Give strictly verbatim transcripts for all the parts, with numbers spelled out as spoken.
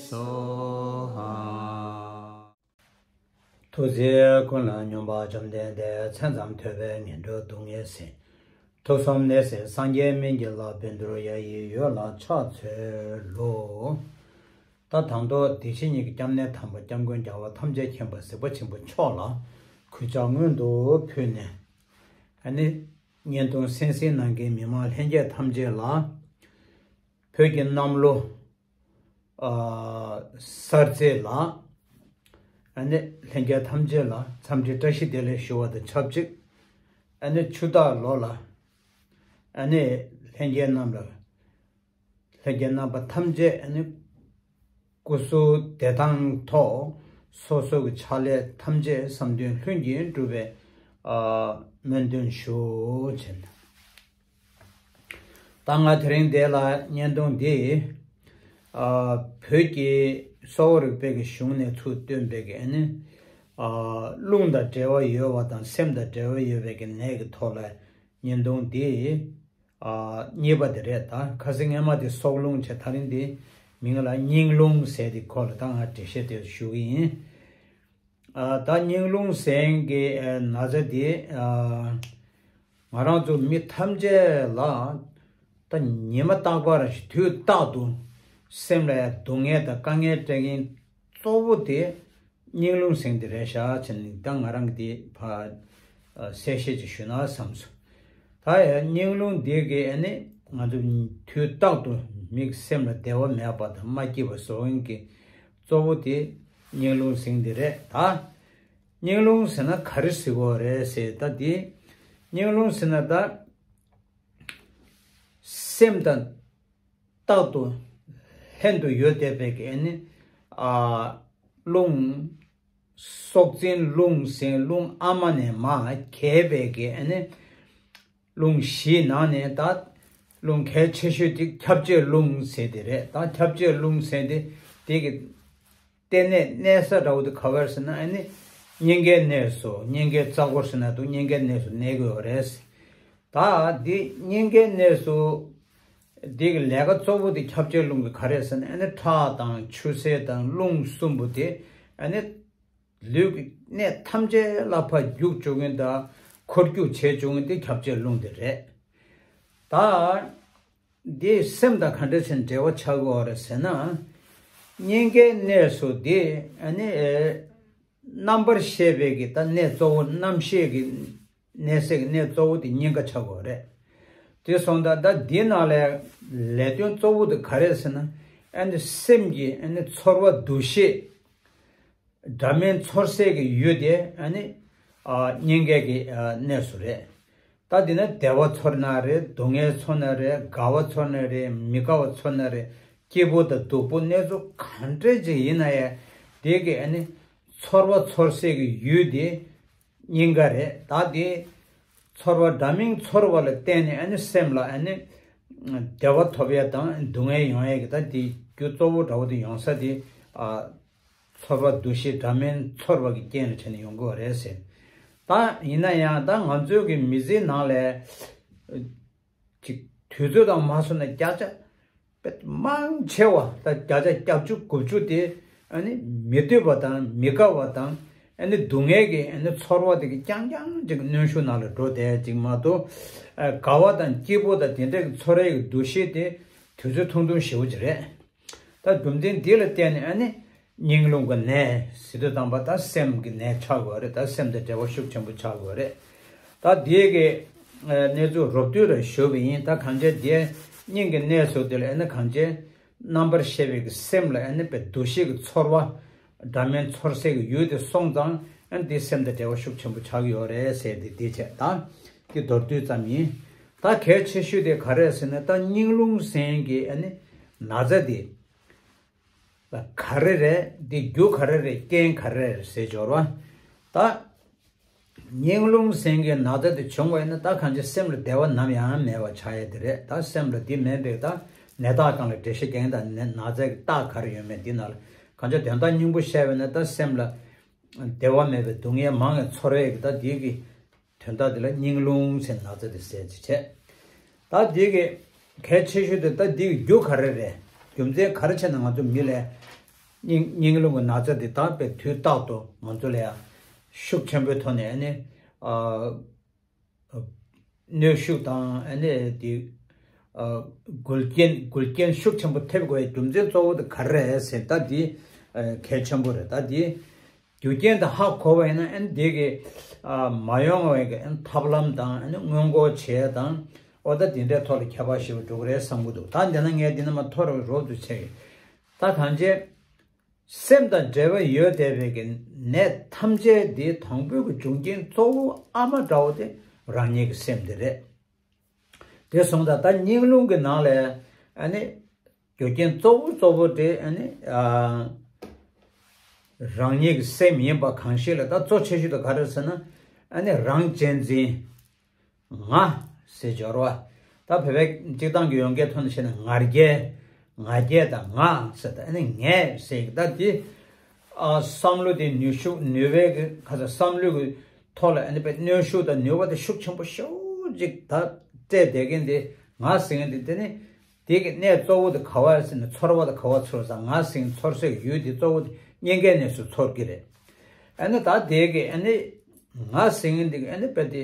སོ་ཧ། ཐུགས་རྗེ་ཀུན་ལ་སྙོམས་པ་བཅོམ་ལྡན་འདས། མཚན་ཙམ་ཐོས་པས་ངན་འགྲོའི་སྡུག་བསྔལ་སེལ། ཐུགས་བསམ་ནས་ཟིན་སངས་རྒྱས་སྨན་གྱི་བླ། བཻ་ཌཱུརྱ་ཡི་འོད་ལ་ཕྱག་འཚལ་ལོ། ད་དང་ཐོག་བདེ་གཤེགས་ཉིད་ཀྱི་སྐྱབས་གནས་དམ་པ་སྐྱབས་མགོན་རྒྱལ་བ་ཐམས་ཅད་མཁྱེན་པ་གཟིགས་པ་ཆེན་པོ་མཆོག་ལ་གུས་ཕྱག་སྔོན་དུ་ཕུལ་ནས། ཨ་ནི་བརྙན་ཐུང་གསན་གཟིགས་གནང་མཁན་མི་མང་ལྷན་རྒྱས་ཐམས་ཅད་ལ་བོད་ཀྱི་གནམ་ལོ་གསར་ཚེས་ལ་ཨ་ནི་ལྷན་རྒྱས་ཐམས་ཅད་ལ་འཚམས་འདྲི་བཀྲ་ཤིས་བདེ་ལེགས་ཞུ་བ་དང་ཆབས་ཅིག་ཨ་ནི་ཆུ་སྟག་ལོ་ལ་ཨ་ནི་ལྷན་རྒྱས་རྣམས་ལ་ལྷན་རྒྱས་རྣམ་པ་ཐམས་ཅད་ཨ་ནི་སྐུ་གཟུགས་བདེ་ཐང་ཐོག་སོ་སོ་གི་ཕྱག་ལས་ཐམས་ཅད་བསམ་དོན་ལྷུན་གྱིས་འགྲུབ་པའི་སྨོན་འདུན་ཞུ་བྱེད། ད་ང་དེ་རིང་འདི་ལ་བརྙན་ཐུང་འདི་བོད་ཀྱི་གསོ་བ་རིག་པའི་གི་གཞུང་ནས་ཚུར་བཏོན་པའི་གི་ཨ་ནི་རླུང་དང་འབྲེལ་བ་ཡོད་པ་དང་སེམས་དང་འབྲེལ་བ་ཡོད་པའི་གི་ནད་ཀྱི་ཐོག་ལ་བརྙན་ཐུང་འདི་གཉིས་པ་དེ་རེད། ད་ཁ་སང་སྔོན་མ་དེ་སྲོག་རླུང་བྱས། ད་རིང་འདི་མིང་ལ་སྙིང་རླུང་ཟེར་དེ་སྐོར་ལ་ད་ང་འགྲེལ་བཤད་དེ་ཞུ་གི་ཡིན། ཨ། ད་སྙིང་རླུང་ཟེར་མཁན་གྱི་ཨ་ན་ཚ་དེ་ཨ་ང་རང་ཚོ་མི་ཐམས་ཅད་ལ་ད་ཉི་མ་རྟག་པར་དུས་རྟག་ཏུ་སེམས་ལ་སྡུག་བསྔལ་དང་དཀའ་ངལ་སྤྲད་མཁན་གཙོ་བོ་དེ་སྙིང་རླུང་ཟེར་མཁན་དེ་རེད་ཤག་བྱས་ནས་ད་ང་རང་གི་དེ་ཕར་ཨ་གསལ་བཤད་ཅིག་ཞུས་ན་བསམས་སོང་། ད་ཡང་སྙིང་རླུང་འདི་གི་ཨ་ནི་ང་ཚོ་དུས་རྟག་ཏུ་མི་སེམས་ལ་བདེ་བ་མེད་པ་དང་མ་སྐྱིད་པ་བཟོ་མཁན་གྱི་གཙོ་བོ་དེ་སྙིང་རླུང་ཟེར་མཁན་དེ་རེད། ད་སྙིང་རླུང་ཟེར་ན་ག་རེ་ཟེར་དགོས་རེད་ཟེར། ད་དེ་སྙིང་རླུང་ཟེར་ན་ད་སེམས་དང་རྟག་ཏུ་ལྷན་དུ་ཡོད་བསྡད་པའི་གི་ཨ་ནི་ཨ་རླུང་། སྲོག་འཛིན་རླུང་ཟེར་རླུང་ཨ་མ་ནས་མར་གྱེས་པའི་གི་ཨ་ནི་རླུང་བཞིའི་ནང་ནས་ད་རླུང་གལ་ཆེ་ཤོས་དེ་ཁྱབ་བྱེད་རླུང་ཟེར་དེ་རེད། ད་ཁྱབ་བྱེད་རླུང་ཟེར་དེ་དེ་གི་ལྟེ་གནས་གནས་ས་འདྲ་བོ་དེ་ག་བར་ཟེར་ན་ཨ་ནི་སྙིང་གའི་གནས་སུ། སྙིང་གའི་རྩ་འཁོར་ཟེར་ན་འདུག་སྙིང་གའི་གནས་སུ་གནས་དགོས་པ་རེད། ད་འདི་སྙིང་གའི་གནས་སུ་འདི་གི་ལས་ཀ་གཙོ་བོ་དེ་ཁྱབ་བྱེད་རླུང་གི་ག་རེ་ཟེར་ན་ཨ་ནི་ཁྲག་དང་ཆུ་སེར་དང་རླུང་གསུམ་པོ་དེ་ཨ་ནི་ལུས་ཀྱི་གནས་ཐམས་ཅད་ལ་ཕར་རྒྱུག་བཅུག་མཁན་དང་འཁོར་རྒྱུག་བྱེད་བཅུག་མཁན་དེ་ཁྱབ་བྱེད་རླུང་དེ་རེད། ད་འདི་སེམས་དང་ག་འདྲ་ཞིག་འབྲེལ་བ་ཆགས་ཀྱི་ཡོད་རེད་ཟེར་ན། སྙིང་གའི་གནས་སུ་དེ་ཨ་ནི་ཨེ་རྣམ་པར་ཤེས་པའི་གི་ད་གནས་གཙོ་བོ་རྣམ་ཤེས་ཀྱི་གནས་སའི་གི་གནས་གཙོ་བོ་དེ་སྙིང་ག་ཆགས་ཀྱི་ཡོད་རེད། དེ་སོང་ཙང་ད་འདི་ནང་ལ་ལས་དོན་གཙོ་བོ་དེ་ག་རེ་ཟེར་ན། ཨ་ནི་སེམས་ཀྱི་ཨ་ནི་ཚོར་བ་འདུ་ཤེས། འདྲ་མིན་ཚོར་སའི་གི་ཡུལ་དེ་ཨ་ནི་ཨ་སྙིང་གའི་གི་ཨ་གནས་སུ་རེད། ད་འདི་ན་བདེ་བ་ཚོར་ན་རེད། སྡུག་བསྔལ་ཚོར་ན་རེད། དགའ་བ་ཚོར་ན་རེད། མི་དགའ་བ་ཚོར་ན་རེད། སྐྱིད་པོ་དང་སྡུག་པོ་གནས་ཚུལ་གང་འདྲ་ཅིག་ཡིན་ན་ཡང་དེ་གི་ཨ་ནི་ཚོར་བ་ཚོར་སའི་གི་ཡུལ་དེ་སྙིང་ག་རེད། ད་དེ་ཚོར་བ་འདྲ་མིན་ཚོར་བ་ལ་བརྟེན་ནས་ཨ་ནི་སེམས་ལ་ཨ་ནི་བདེ་བ་ཐོབ་ཡ་དང་སྡུག་བསྔལ་ཡོང་ཡ་གི་ད་དེ་རྒྱུ་གཙོ་བོ་འདྲ་བོ་དེ་ཡོང་ས་དེ་ཨ། ཚོར་བ་འདུ་ཤེས་འདྲ་མིན་ཚོར་བ་གི་རྐྱེན་ལ་བྱས་ནས་ཡོང་གི་ཡོད་རེད་ཟེར། ད་ཡིན་ན་ཡང་ད་ང་ཚོའི་གི་མི་ཚེའི་ནང་ལ་ཅིག་དུས་ཚོད་དང་མ་སོང་ན་བརྒྱ་ཆ་དཔེ་མང་ཆེ་བ་ད་བརྒྱ་ཆ་བརྒྱད་ཅུ་དགུ་བཅུ་དེ་ཨ་ནི་མི་འདོད་པ་དང་མི་དགའ་བ་དང་ཨ་ནི་སྡུག་བསྔལ་གྱི་ཨ་ནི་ཚོར་བ་དེ་གི་རྐྱང་རྐྱང་ཅིག་གནོན་ཤུགས་ནང་ལ་འགྲོ་བསྡད་ཅིག་མ་གཏོགས། ཨ་དགའ་བ་དང་སྐྱིད་པོ་དང་དེ་འདྲ་གི་ཚོར་བའི་གི་འདུ་ཤེས་དེ་དུས་ཚོད་ཐུང་ཐུང་ཞེ་པོ་ཅིག་རེད། ད་རྒྱུ་མཚན་འདི་ལ་བརྟེན་ནས་ཨ་ནི་སྙིང་རླུང་གི་ནད་ཟེར་དུས་ཙམ་པ་ད་སེམས་ཀྱི་ནད་ཆགས་དགོས་རེད། ད་སེམས་དང་འབྲེལ་བ་ཤུགས་ཆེན་པོ་ཆགས་དགོས་རེད། ད་འདི་གི་གནས་ཚུལ་རོབ་བསྡུས་རེ་ཞུས་པ་ཡིན། ད་གང་བྱས་འདི་སྙིང་གི་གནས་སུ་དེ་ལ་ཨ་ནི་གང་བྱས་རྣམ་པར་ཤེས་པའི་གི་སེམས་ལ་ཨ་ནི་པའི་འདུ་ཤེས་ཀྱི་ཚོར་བ་འདྲ་མིན་ཚོར་སའི་གི་ཡུལ་དེ་སོང་ཙང་ཨ་ནི་འདི་སེམས་དང་འབྲེལ་བ་ཤུགས་ཆེན་པོ་ཆགས་ཀྱི་ཡོད་རེད་ཟེར་ཏེ་འདི་བྱས་ད་འདི་མདོར་བསྡུས་ཙམ་ཡིན། ད་གལ་ཆེ་ཤོས་དེ་ག་རེ་ཟེར་ན་ད་སྙིང་རླུང་ཟེར་མཁན་གྱི་ཨ་ནི་ན་ཚ་དེ། ག་རེ་རེད། འདི་རྒྱུ་ག་རེ་རེད། རྐྱེན་ག་རེ་རེད་ཟེར་འབྱོར་བ། ད་སྙིང་རླུང་ཟེར་མཁན་ན་ཚ་དེ་བྱུང་བ་ཡིན་ན་ད་གང་ཅི་སེམས་ལ་བདེ་བ་ནམ་ཡང་མེད་པ་ཆགས་ཡས་དེ་རེད། ད་སེམས་ལ་འདི་མེད་པའི་ད་ནད་རྟགས་སྒང་ལ་འགྲེལ་བཤད་རྒྱག་ཡིན། ད་ནད་ན་ཚའི་རྟགས་ག་རེ་ཡོད་མེད་འདི་ནང་ལ་གང་ཅི་དོན་དག་སྙིང་པོ་བཤད་པ་ཡིན་ན་ད་སེམས་ལ་བདེ་བ་མེད་པའི་སྡུག་བསྔལ་མང་བའི་ཚོར་བའི་གི་ད་འདི་གི་དོན་དག་འདི་ལ་སྙིང་རླུང་ཟེར་ན་ཚ་དེ་ཟེར་ཅིག་བྱས། ད་འདི་གི་གལ་ཆེ་ཤོས་དེ་ད་འདི་གི་རྒྱུ་ག་རེ་རེད། རྒྱུ་མཚན་ག་རེ་བྱས་ན་ང་ཚོ་མི་ལ་ སྙིང་སྙིང་རླུང་གི་ན་ཚ་དེ་དག་པའི་དུས་རྟག་ཏུ་ང་ཚོ་ལ་ཡང་ཤུགས་ཆེན་པོའི་ཐོག་ནས་ཨ་ནི་ཨ་གནོན་ཤུགས་དང་ཨ་ནི་དེ་ཨ་འགུལ་རྐྱེན་འགུལ་རྐྱེན་ཤུགས་ཆེན་པོ་ཐེབས་དགོས་པའི་རྒྱུ་མཚན་གཙོ་བོ་དེ་ག་རེ་རེད་ཟེར། ད་དེ་ཨ་གལ་ཆེན་པོ་རེད། ད་དེ་རྒྱུ་རྐྱེན་དེ་ཧ་གོ་བ་ཡིན་ན་ཨ་ནི་དེ་གི་ཨ་མ་ཡོང་བའི་གི་ཨ་ནི་ཐབས་ལམ་དང་ཨ་ནི་སྔོན་འགོག་བྱེད་ཡ་དང་། འོ་ད་དེ་འདྲའི་ཐོག་ལ་ཁྱད་པར་ཞེ་པོ་འགྲོ་གི་རེད་བསམ་གི་འདུག་ད་འདི་ན་ངས་འདི་ན་མ་ཐོ་རེ་རོབ་ཏུ་བྱས་ཡོད། ད་གང་བྱས། སེམས་དང་འབྲེལ་བ་ཡོད་བསྡད་པའི་གི་ནད་ཐམས་ཅད་འདིའི་དང་པོའི་གི་འབྱུང་རྐྱེན་གཙོ་བོ་ཨ་མ་འདྲ་བོ་དེ་རང་ཉིད་ཀྱི་སེམས་དེ་རེད། དེ་སོང་ཙང་ད་སྙིང་རླུང་གི་ནང་ལ་ཨ་ནི་རྒྱུ་རྐྱེན་གཙོ་བོ་གཙོ་བོ་དེ་ཨ་ནི་ཨ་རང་ཉིད་ཀྱི་སེམས་ཡིན་པ་གང་ཞིག་ལ། ད་གཙོ་ཆེ་ཤོས་དེ་ག་རེ་ཟེར་ན་ཨ་ནི་རང་གཅེས་འཛིན། ང་ཟེར་སྦྱོར་བ། ད་བོད་པའི་སྤྱིར་བཏང་གི་ཡོངས་ཀྱི་ཐོག་ནས་བཤད་ན་ང་རྒྱལ། ང་རྒྱལ་དང་ང་ཟེར། ད་ཨ་ནི་ངས་ཟེར་གི་ད་དེ། ཨ་བསམ་བློ་དེ་ནུས་ཤུགས་ནུས་པའི་གི་ཁ་ཚ་བསམ་བློ་གི་ཐོག་ལ་ཨ་ནི་པའི་གནོན་ཤུགས་དང་ནུས་པ་དེ་ཤུགས་ཆེན་པོ་ཤུགས་ཅིག་ད་སྤྲད་བསྡད་མཁན་དེ་ང་ཟེར་མཁན་དེ་དེ་ནི་དེ་གི་གནས་གཙོ་བོ་དེ་ག་བ་ཟེར་ན་ཚོར་བ་དེ་ག་བ་ཚོར་ས། ང་ཟེར་མཁན་ཚོར་སའི་ཡུལ་དེ་གཙོ་བོ་དེ་གཉིས་ཀའི་གནས་སུ་ཚོར་གི་རེད། ཨ་ནི་ད་དེ་གི་ཨ་ནི་ང་ཟེར་མཁན་དེ་གི་ཨ་ནི་པའི་དེ།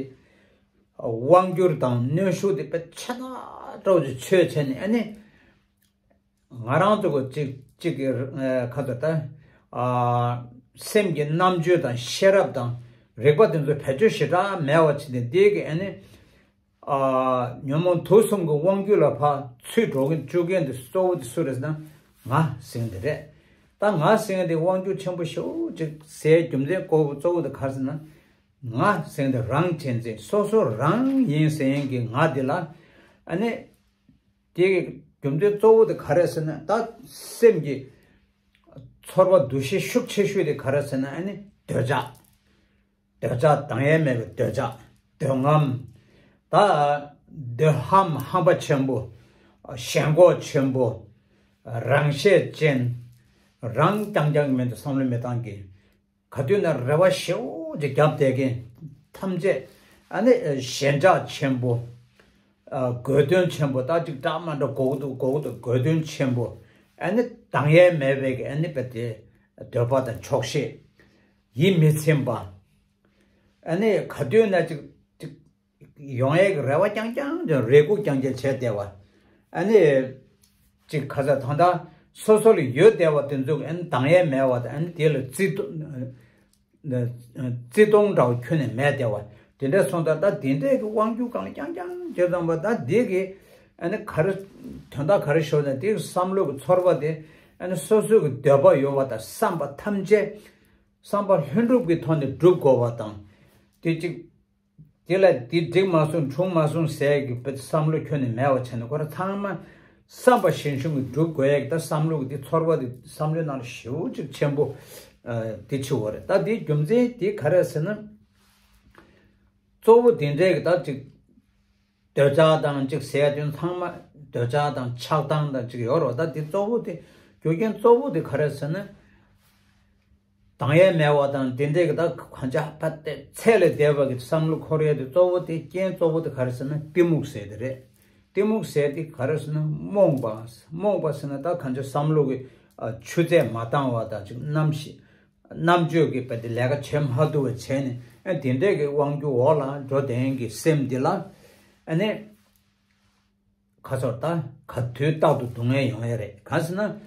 དབང་སྒྱུར་དང་གནོན་ཤུགས་དེ་དཔེ་ཆ་ནག་འདྲ་བོ་ཅིག་ཆོད་བྱས་ནས་ཨ་ནི། ང་རང་ཚོ་གི་གཅིག་གཅིག་གི་ཁ་ཚ་ད་སེམས་ཀྱི་རྣམ་དཔྱོད་དང་ཤེས་རབ་དང་རིག་པ་དེ་ཚོ་བེད་སྤྱོད་ཞེ་དྲག་མེད་པ་བྱས་ནས་འདི་གི་ཨ་ནི། ཉོན་མོངས་དུག་གསུམ་གྱི་དབང་སྒྱུར་ལ་ཕར་ཚུད་འགྲོ་གི་བཅུག་མཁན་དེ་གཙོ་བོ་དེ་སུ་རེད་ཟེར་ན་ང་ཟེར་མཁན་དེ་རེད། ད་ང་ཟེར་མཁན་དེ་དབང་སྒྱུར་ཆེན་པོ་ཞེ་པོ་ཅིག་ཟེར་རྒྱུ་མཚན་གཙོ་བོ་དེ་ག་རེ་ཟེར་ན། ང་ཟེར་དེ་རང་གཅེས་འཛིན། སོ་སོ་རང་ཡིན་ཟེར་མཁན་གྱི་ང་འདི་ལ་ཨ་ནི། དེ་གི་རྒྱུ་མཚན་གཙོ་བོ་དེ་ག་རེ་ཟེར་ན། ད་སེམས་ཀྱི་ཚོར་བ་འདུ་ཤེས་ཤུགས་ཆེ་ཤོས་དེ་ག་རེ་ཟེར་ན་ཨ་ནི་འདོད་ཆགས། འདོད་ཆགས་དང་ཡས་མེད་པའི་འདོད་ཆགས། འདོད་རྔམ། ད་འདོད་ཧམ་ཧམ་པ་ཆེན་པོ། ཞེན་ཁོག་ཆེན་པོ། རང་ཤེད་ཅན། རང་རྐྱང་རྐྱང་མིན་དུ་བསམ་བློ་མི་བཏང་གི། ག་དུས་ན་རེ་བ་ཞེ་པོ་ཅིག་བརྒྱབ་བསྡད་མཁན་ཐམས་ཅད་ཨ་ནི་ཞེན་ཆགས་ཆེན་པོ། ཨ་དགོས་དོན་ཆེན་པོ། ད་ཅིག་འདྲ་མ་འདྲ་དགོས་ཀྱི་འདུག་དགོས་ཀྱི་འདུག་དགོས་དོན་ཆེན་པོ། ཨ་ནི་དང་ཡས་མེད་པའི་གི་ཨ་ནི་དཔེ་དེ་འདོད་པ་དང་ཆོག་ཤེས། ཡིད་མི་ཚིམ་པ། ཨ་ནི་ག་དུས་ན་ཅིག་ཅིག་ཡོང་ཡས་ཀྱི་རེ་བ་རྐྱང་རྐྱང་དང་རེ་སྒུག་རྐྱང་རྐྱང་བྱས་བསྡད་པ། ཨ་ནི་ཅིག་ཁ་ཚ་ད་ལྟ་སོ་སོ་ལ་ཡོད་བསྡད་པ་དེ་ཚོ་ཨ་ནི་དང་ཡས་མེད་པ་དང་། ཨ་ནི་དེ་ལ་བརྩི་བརྩི་མཐོང་འདྲ་བོ་ཁྱོན་ནས་མེད་བསྡད་པ། དེ་འདྲ་སོང་ཙང་ད་དེ་འདྲས་ཀྱི་དབང་སྒྱུར་སྒང་ལ་རྐྱང་རྐྱང་བྱས་ཙང་པ། ད་དེ་གི་ཨ་ནི་ག་རེ་དོན་དག་ག་རེ་ཤོར་ན། དེ་གི་བསམ་བློ་གི་ཚོར་བ་དེ་ཨ་ནི་སོ་སོ་གི་འདོད་པ་ཡོད་པ་དང་བསམ་པ་ཐམས་ཅད་བསམ་པ་ལྷུན་གྲུབ་ཀྱི་ཐོག་ནས་འགྲུབ་དགོས་པ་དང་། དེ་གཅིག་དེ་ལ་དེ་འགྲིག་མ་སོང་འཁྲུངས་མ་སོང་ཟེར་གྱི་བསམ་བློ་ཁྱོན་ནས་མེད་པ་བྱས་ནས། ཁོ་རང་ཚང་མ་བསམ་པ་བཞིན་བྱུང་གི་འགྲུབ་དགོས་ཡག་གི་ད་བསམ་བློ་གི་དེ་ཚོར་བ་དེ་བསམ་བློའི་ནང་ལ་ཞེ་པོ་ཅིག་ཆེན་པོ་ཨ་དེ་ཆེ་བ་རེད། ད་དེའི་རྒྱུ་མཚན་དེ་ག་རེ་ཟེར་ན། གཙོ་བོ་དེ་འདྲའི་གི་ད་ཅིག་འདོད་ཆགས་དང་ཅིག་ཟེར་དོན་ཚང་མ་འདོད་ཆགས་དང་ཆགས་སྡང་དང་ཅིག་ཡོད་རེད་པ། ད་དེ་གཙོ་བོ་དེ་རྒྱུ་རྐྱེན་གཙོ་བོ་དེ་ག་རེ་ཟེར་ན། དང་ཡས་མེད་པ་དང་དེ་འདྲས་ཀྱི་ད་གང་ཅག་ཕ་དེ་ཚད་ལས་འདས་པ་གི་བསམ་བློ་འཁོར་ཡས་དེ་གཙོ་བོ་དེ་རྐྱེན་གཙོ་བོ་དེ་ག་རེ་ཟེར་ན་གཏི་མུག་ཟེར་དེ་རེད། གཏི་མུག་ཟེར་དེ་ག་རེ་ཟེར་ན་རྨོངས་པ། རྨོངས་པ་ཟེར་ན་ད་གང་ཅག་བསམ་བློ་གི་ཨ་ཆུ་ཚད་མ་བཏང་བ་དང་ཅིག་རྣམ་ཤེས་རྣམ་དཔྱོད་ཀྱི་བ་དེ་ལས་ཀ་བྱེད་མ་ཐུབ་པ་བྱས་ནས་ཨ་དེ་འདྲས་ཀྱི་དབང་སྒྱུར་འོག་ལ་འགྲོ་བསྡད་མཁན་གྱི་སེམས་འདི་ལ་ཨ་ནི། ཁ་ཚོར་ད་ག་དུས་རྟག་ཏུ་སྡུག་བསྔལ་ཡོང་ཡས་རེད། གང་ཟེར་ན།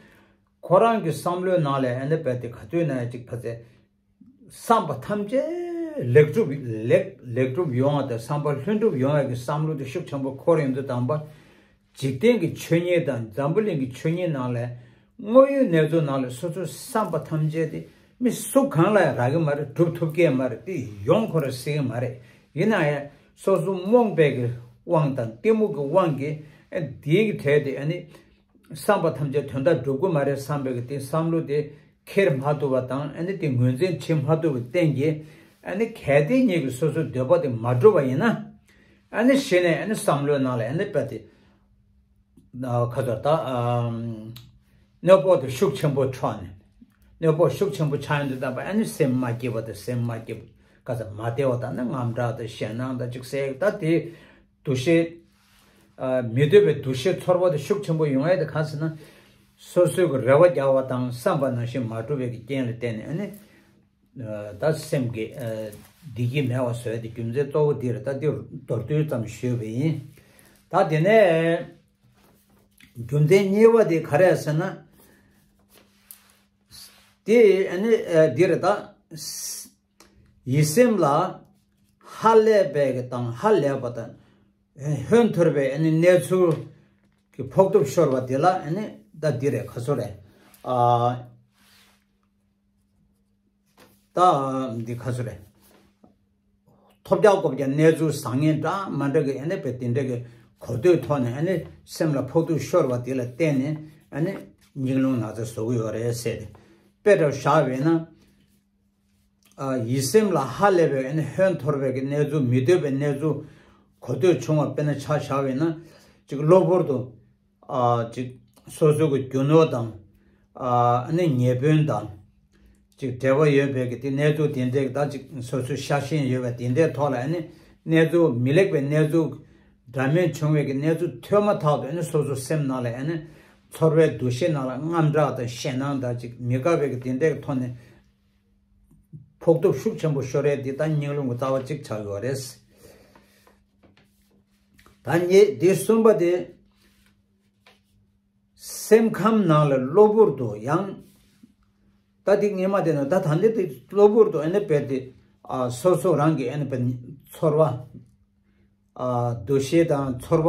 ཁོ་རང་གི་བསམ་བློའི་ནང་ལ་ཨ་ནི་རྦད་དེ་ག་དུས་ན་ཅིག་ཕ་ཚེ། བསམ་པ་ཐམས་ཅད་ལེགས་གྲུབ་ལེགས་ལེགས་གྲུབ་ཡོང་བ་དང་བསམ་པ་ལྷུན་གྲུབ་ཡོང་བའི་གི་བསམ་བློ་དེ་ཤུགས་ཆེན་པོ་འཁོར་ཡོང་དུས་དང་པ། འཇིག་རྟེན་གྱི་ཆོས་ཉིད་དང་འཛམ་བུ་གླིང་གི་ཆོས་ཉིད་ནང་ལ། དངོས་ཡོད་གནས་ཚུལ་ནང་ལ་སོ་སོའི་བསམ་པ་ཐམས་ཅད་དེ་མི་སུ་གང་ལ་ཡང་རག་གི་མ་རེད། སྒྲུབ་ཐུབ་ཀྱི་མ་རེད། དེ་ཡོང་ཁོ་རང་སྲིད་ཀྱི་མ་རེད། ཡིན་ན་ཡང་སོ་སོ་རྨོངས་པའི་གི་དབང་དང་གཏི་མུག་གི་དབང་གིས་ཨ་དེའི་གི་གྲས་དེ་ཨ་ནི་བསམ་པ་ཐམས་ཅད་དོན་དག་སྒྲུབ་ཀྱི་མ་རེད་བསམ་པའི་གི་དེ་བསམ་བློ་དེ་འཁྱེར་མ་ཐུབ་པ་དང་ཨ་ནི་དེ་ངོས་འཛིན་བྱེད་མ་ཐུབ་པའི་རྐྱེན་གྱིས་ཨ་ནི་གལ་ཏེ་ཉིད་ཀྱི་སོ་སོའི་འདོད་པ་དེ་མ་འགྲུབ་པ་ཡིན་ན་ཨ་ནི་གཞི་ནས་ཨ་ནི་བསམ་བློའི་ནང་ལ་ཨ་ནི་རྦད་དེ། ཁ་ཚོར་ད་གནོད་པོ་དེ་ཤུགས་ཆེན་པོ་ཆགས་ནས། གནོད་པོ་ཤུགས་ཆེན་པོ་ཆགས་ཡོང་དུས་ཙམ་པ་ཨ་ནི་སེམས་མ་སྐྱིད་པ་དང་སེམས་མ་སྐྱིད་པ་ག་ཚ་མ་བདེ་བ་དང་ནི་དངངས་སྐྲག་དང་ཞེད་སྣང་དང་ཅིག་ཟེར་ད་དེ་འདུ་ཤེས། མི་འདོད་པའི་འདུ་ཤེས་ཚོར་བ་དེ་ཤུགས་ཆེན་པོ་ཡོང་ཡས་དེ་གང་ཟེར་ན། སོ་སོའི་གི་རེ་བ་རྒྱག་པ་དང་བསམ་པ་ནང་བཞིན་མ་འགྲུབ་པའི་གི་རྐྱེན་ལ་བརྟེན་ནས་ཨ་ནི། ད་སེམས་ཀྱི་བདེ་སྐྱིད་མེད་པ་བཟོ་ཡ་དེ་རྒྱུ་མཚན་གཙོ་བོ་འདི་རེད། ད་འདི་མདོར་བསྡུས་ཙམ་ཞུས་པ་ཡིན། ད་དེ་ནས་རྒྱུ་མཚན་གཉིས་པ་དེ་ག་རེ་ཟེར་ན། དེ་ཨ་ནི་འདི་རེད་ད། ཡིད་སེམས་ལ་ཧ་ལས་པའི་གི་དང་ཧ་ལས་པ་དང་ཧོན་ཐོར་བའི་ཨ་ནི་གནས་ཚུལ་གྱི་ཕོག་ཐུག་ཤོར་བ་དེ་ལ་ཨ་ནི་ད་འདི་རེད། ཁ་སོ་རེད། ཨ་ད་འདི་ཁ་སོ་རེད། ཐོབ་རྒྱག་ཀོབ་རྒྱག་གནས་ཚུལ་བཟང་ངན་འདྲ་མ་འདྲ་གི་ཨ་ནི་པའི་དེ་འདྲ་གི་གོ་ཐོས་ཐོག་ནས་ཨ་ནི་སེམས་ལ་ཕོག་ཐུག་ཤོར་བ་དེ་ལ་བརྟེན་ནས་ཨ་ནི་སྙིང་རླུང་ན་ཚ་བཟོ་གི་ཡོད་རེད་ཟེར་ཏེ། དཔེ་འདྲ་བཞག་པས་ན། ཡིད་སེམས་ལ་ཧ་ལས་པའི་ཨ་ནི་ཧོན་ཐོར་བའི་གི་གནས་ཚུལ་མི་འདོད་པའི་གནས་ཚུལ་གོ་ཐོས་བྱུང་བ་དཔེར་ན་ཆ་བཞག་པས་ན། ཅིག་གློ་བུར་དུ། ཅིག་སོ་སོ་གི་རྒྱུ་ནོར་དང་། ཨ་ནི་ཉེ་དཔོན་དང་། ཅིག་འབྲེལ་བ་ཡོད་པའི་གི་དེ་གནས་ཚུལ་དེ་འདྲའི་ད་ཅིག་སོ་སོའི་ཤ་ཞེན་ཡོད་པའི་དེ་འདྲའི་ཐོག་ལ་ཨ་ནི་གནས་ཚུལ་མི་ལེགས་པའི་གནས་ཚུལ་འདྲ་མིན་བྱུང་བའི་གི་གནས་ཚུལ་ཐོས་མ་ཐག་ཏུ་ཨ་ནི་སོ་སོ་སེམས་ནང་ལ་ཨ་ནི་ཚོར་བའི་འདུ་ཤེས་ནང་ལ་དངངས་སྐྲག་དང་ཞེད་སྣང་དང་ཅིག་མི་དགའ་བའི་གི་དེ་འདྲའི་ཐོག་ནས་ཕོག་ཐུག་ཤུགས་ཆེན་པོ་ཤོར་ཡས་འདི་ད་སྙིང་རླུང་གི་རྩ་བ་གཅིག་ཆགས་ཡོད་རེད། ད་ངས་འདི་གསུམ་པ་དེ། སེམས་ཁམས་ནང་ལ་གློ་བུར་དུ་ཡང་། ད་འདི་ངས་མ་བསྟན་ན་ད་ད་འདི་དེ་གློ་བུར་དུ་ཨ་ནི་དཔེར་དེ། ཨ་སོ་སོ་རང་གི་ཨ་ནི་དཔེར་ཚོར་བ། ཨ་འདུ་ཤེས་དང་ཚོར་བ་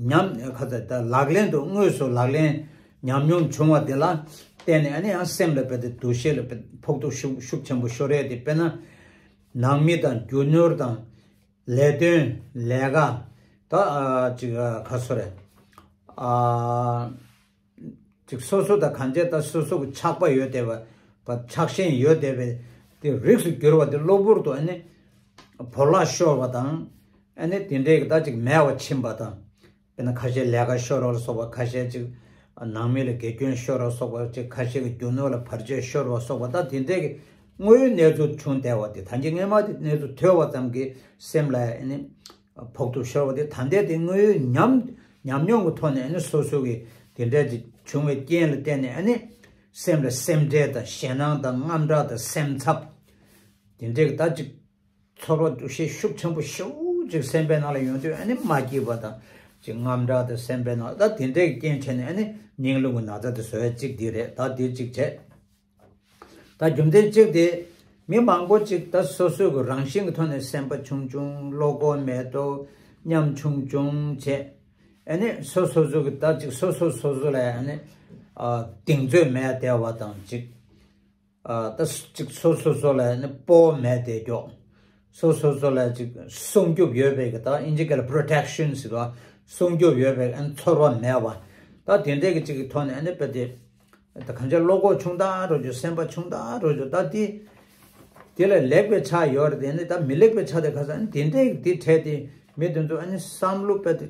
ཉམས་ཁ་ཚ་ད་ལག་ལེན་དུ་དངོས་སུ་ལག་ལེན་ཉམས་མྱོང་བྱུང་བ་དེ་ལ་བརྟེན་ནས་ཨ་ནི་ཡང་སེམས་ལ་དཔེར་དེ་འདུ་ཤེས་ལ་དཔེར་ཕོག་ཐུག་ཤུགས་ཤུགས་ཆེན་པོ་ཤོར་ཡས་དེ་དཔེར་ན། ནང་མི་དང་རྒྱུ་ནོར་དང་། ལས་དོན་ལས་ཀ་ད་ཨ་ཅིག་ཨ་ག་སོ་རེད། ཨ་ཅིག་སོ་སོ་དང་གང་བྱས་ད་སོ་སོ་གི་ཆགས་པ་ཡོད་བསྡད་པ་ཆགས་ཞེན་ཡོད་བསྡད་པའི་དེ་རིགས་སུ་གྱུར་བ་དེ་གློ་བུར་དུ་ཨ་ནི་བོར་བརླག་ཤོར་བ་དང་། ཨ་ནི་དེ་འདྲའི་གི་ད་ཅིག་མེད་པ་ཕྱིན་པ་དང་། དཔེར་ན་ཁ་ཤས་ལས་ཀ་ཤོར་བ་ལ་སོགས་པ། ཁ་ཤས་ཅིག་ནང་མི་ལ་འགལ་སྐྱོན་ཤོར་བ་སོགས་པ། ཅིག་ཁ་ཤས་ཀྱི་རྒྱུ་ནོར་ལ་བར་ཆད་ཤོར་བ་སོགས་པ། ད་དེ་འདྲའི་གི་དངོས་ཡོད་གནས་ཚུལ་བྱུང་བསྡད་པ་དེ་ད་གིན་སྔས་མ་དེ་གནས་ཚུལ་ཐོས་པ་ཙམ་གྱིས་སེམས་ལ་ཨ་ནི་ཕོག་ཐུག་ཤོར་བ་དེ་ད་ལྟའི་དེ་དངོས་ཡོད་ཉམས་ཉམས་མྱོང་གི་ཐོག་ནས་ཨ་ནི་སོ་སོ་གི་དེ་འདྲའི་ཅིག་བྱུང་བའི་རྐྱེན་ལ་བརྟེན་ནས་ཨ་ནི་སེམས་ལ་སེམས་ཁྲལ་དང་ཞེད་སྣང་དང་དངངས་སྐྲག་དང་སེམས་འཚབ་དེ་འདྲའི་གི་ད་ཅིག་ཚོར་བ་འདུ་ཤེས་ཤུགས་ཆེན་པོ་ཞེ་པོ་ཅིག་སེམས་པའི་ནང་ལ་ཡོང་དུས་ཨ་ནི་མ་སྐྱིད་པ་དང་ཅིག་དངངས་སྐྲག་དང་སེམས་པའི་ནང་ད་དེ་འདྲའི་རྐྱེན་བྱས་ནས་ཨ་ནི་སྙིང་རླུང་གི་ན་ཚ་དེ་བཟོ་ཡ་གཅིག་འདི་རེད། ད་འདི་གཅིག་བྱས། ད་རྒྱུ་མཚན་གཅིག་དེ་མི་མང་པོ་ཅིག་ད་སོ་སོའི་གི་རང་བཞིན་གྱི་ཐོག་ནས་སེམས་པ་ཆུང་ཆུང་བློ་ཁོག་མེད་མདོག་ཉམ་ཆུང་ཆུང་བྱས། ཨ་ནི་སོ་སོ་སོ་གི་ད་ཅིག་སོ་སོ་སོ་སོ་ལ་ཨ་ནི་གདེང་ཚོད་མེད་བསྡད་པ་དང་ཅིག་ཨ་ད་ཅིག་སོ་སོ་སོ་ལ་ནི་སྤོབས་པ་མེད་བསྡད་ཀྱོག་སོ་སོ་སོ་ལ་ཅིག་སྲུང་སྐྱོབ་ཡོད་པའི་གི་ད་ཨིན་ཇི་སྐད་ལ་པྲོ་ཊེག་ཤན་ཟེར་བ། སྲུང་སྐྱོབ་ཡོད་པའི་ཨ་ནི་ཚོར་བ་མེད་པ། ད་དེ་འདྲའི་གི་ཅིག་གི་ཐོག་ནས་ཨ་ནི་དཔེ་དེ་ད་གང་ཅི་བློ་ཁོག་ཆུང་དྲགས་འགྲོ་རྒྱུ། སེམས་པ་ཆུང་དྲགས་འགྲོ་རྒྱུ། ད་དེ་དེ་ལ་ལེགས་པའི་ཆ་ཡོད་རེད། དེ་ནི་ད་མི་ལེགས་པའི་ཆ་དེ་ག་ས་ཨ་ནི་དེ་འདྲའི་གི་དེ་འཕྲད་དེ། མི་དེ་ཚོ་ཨ་ནི་བསམ་བློ་དཔེ་དེ་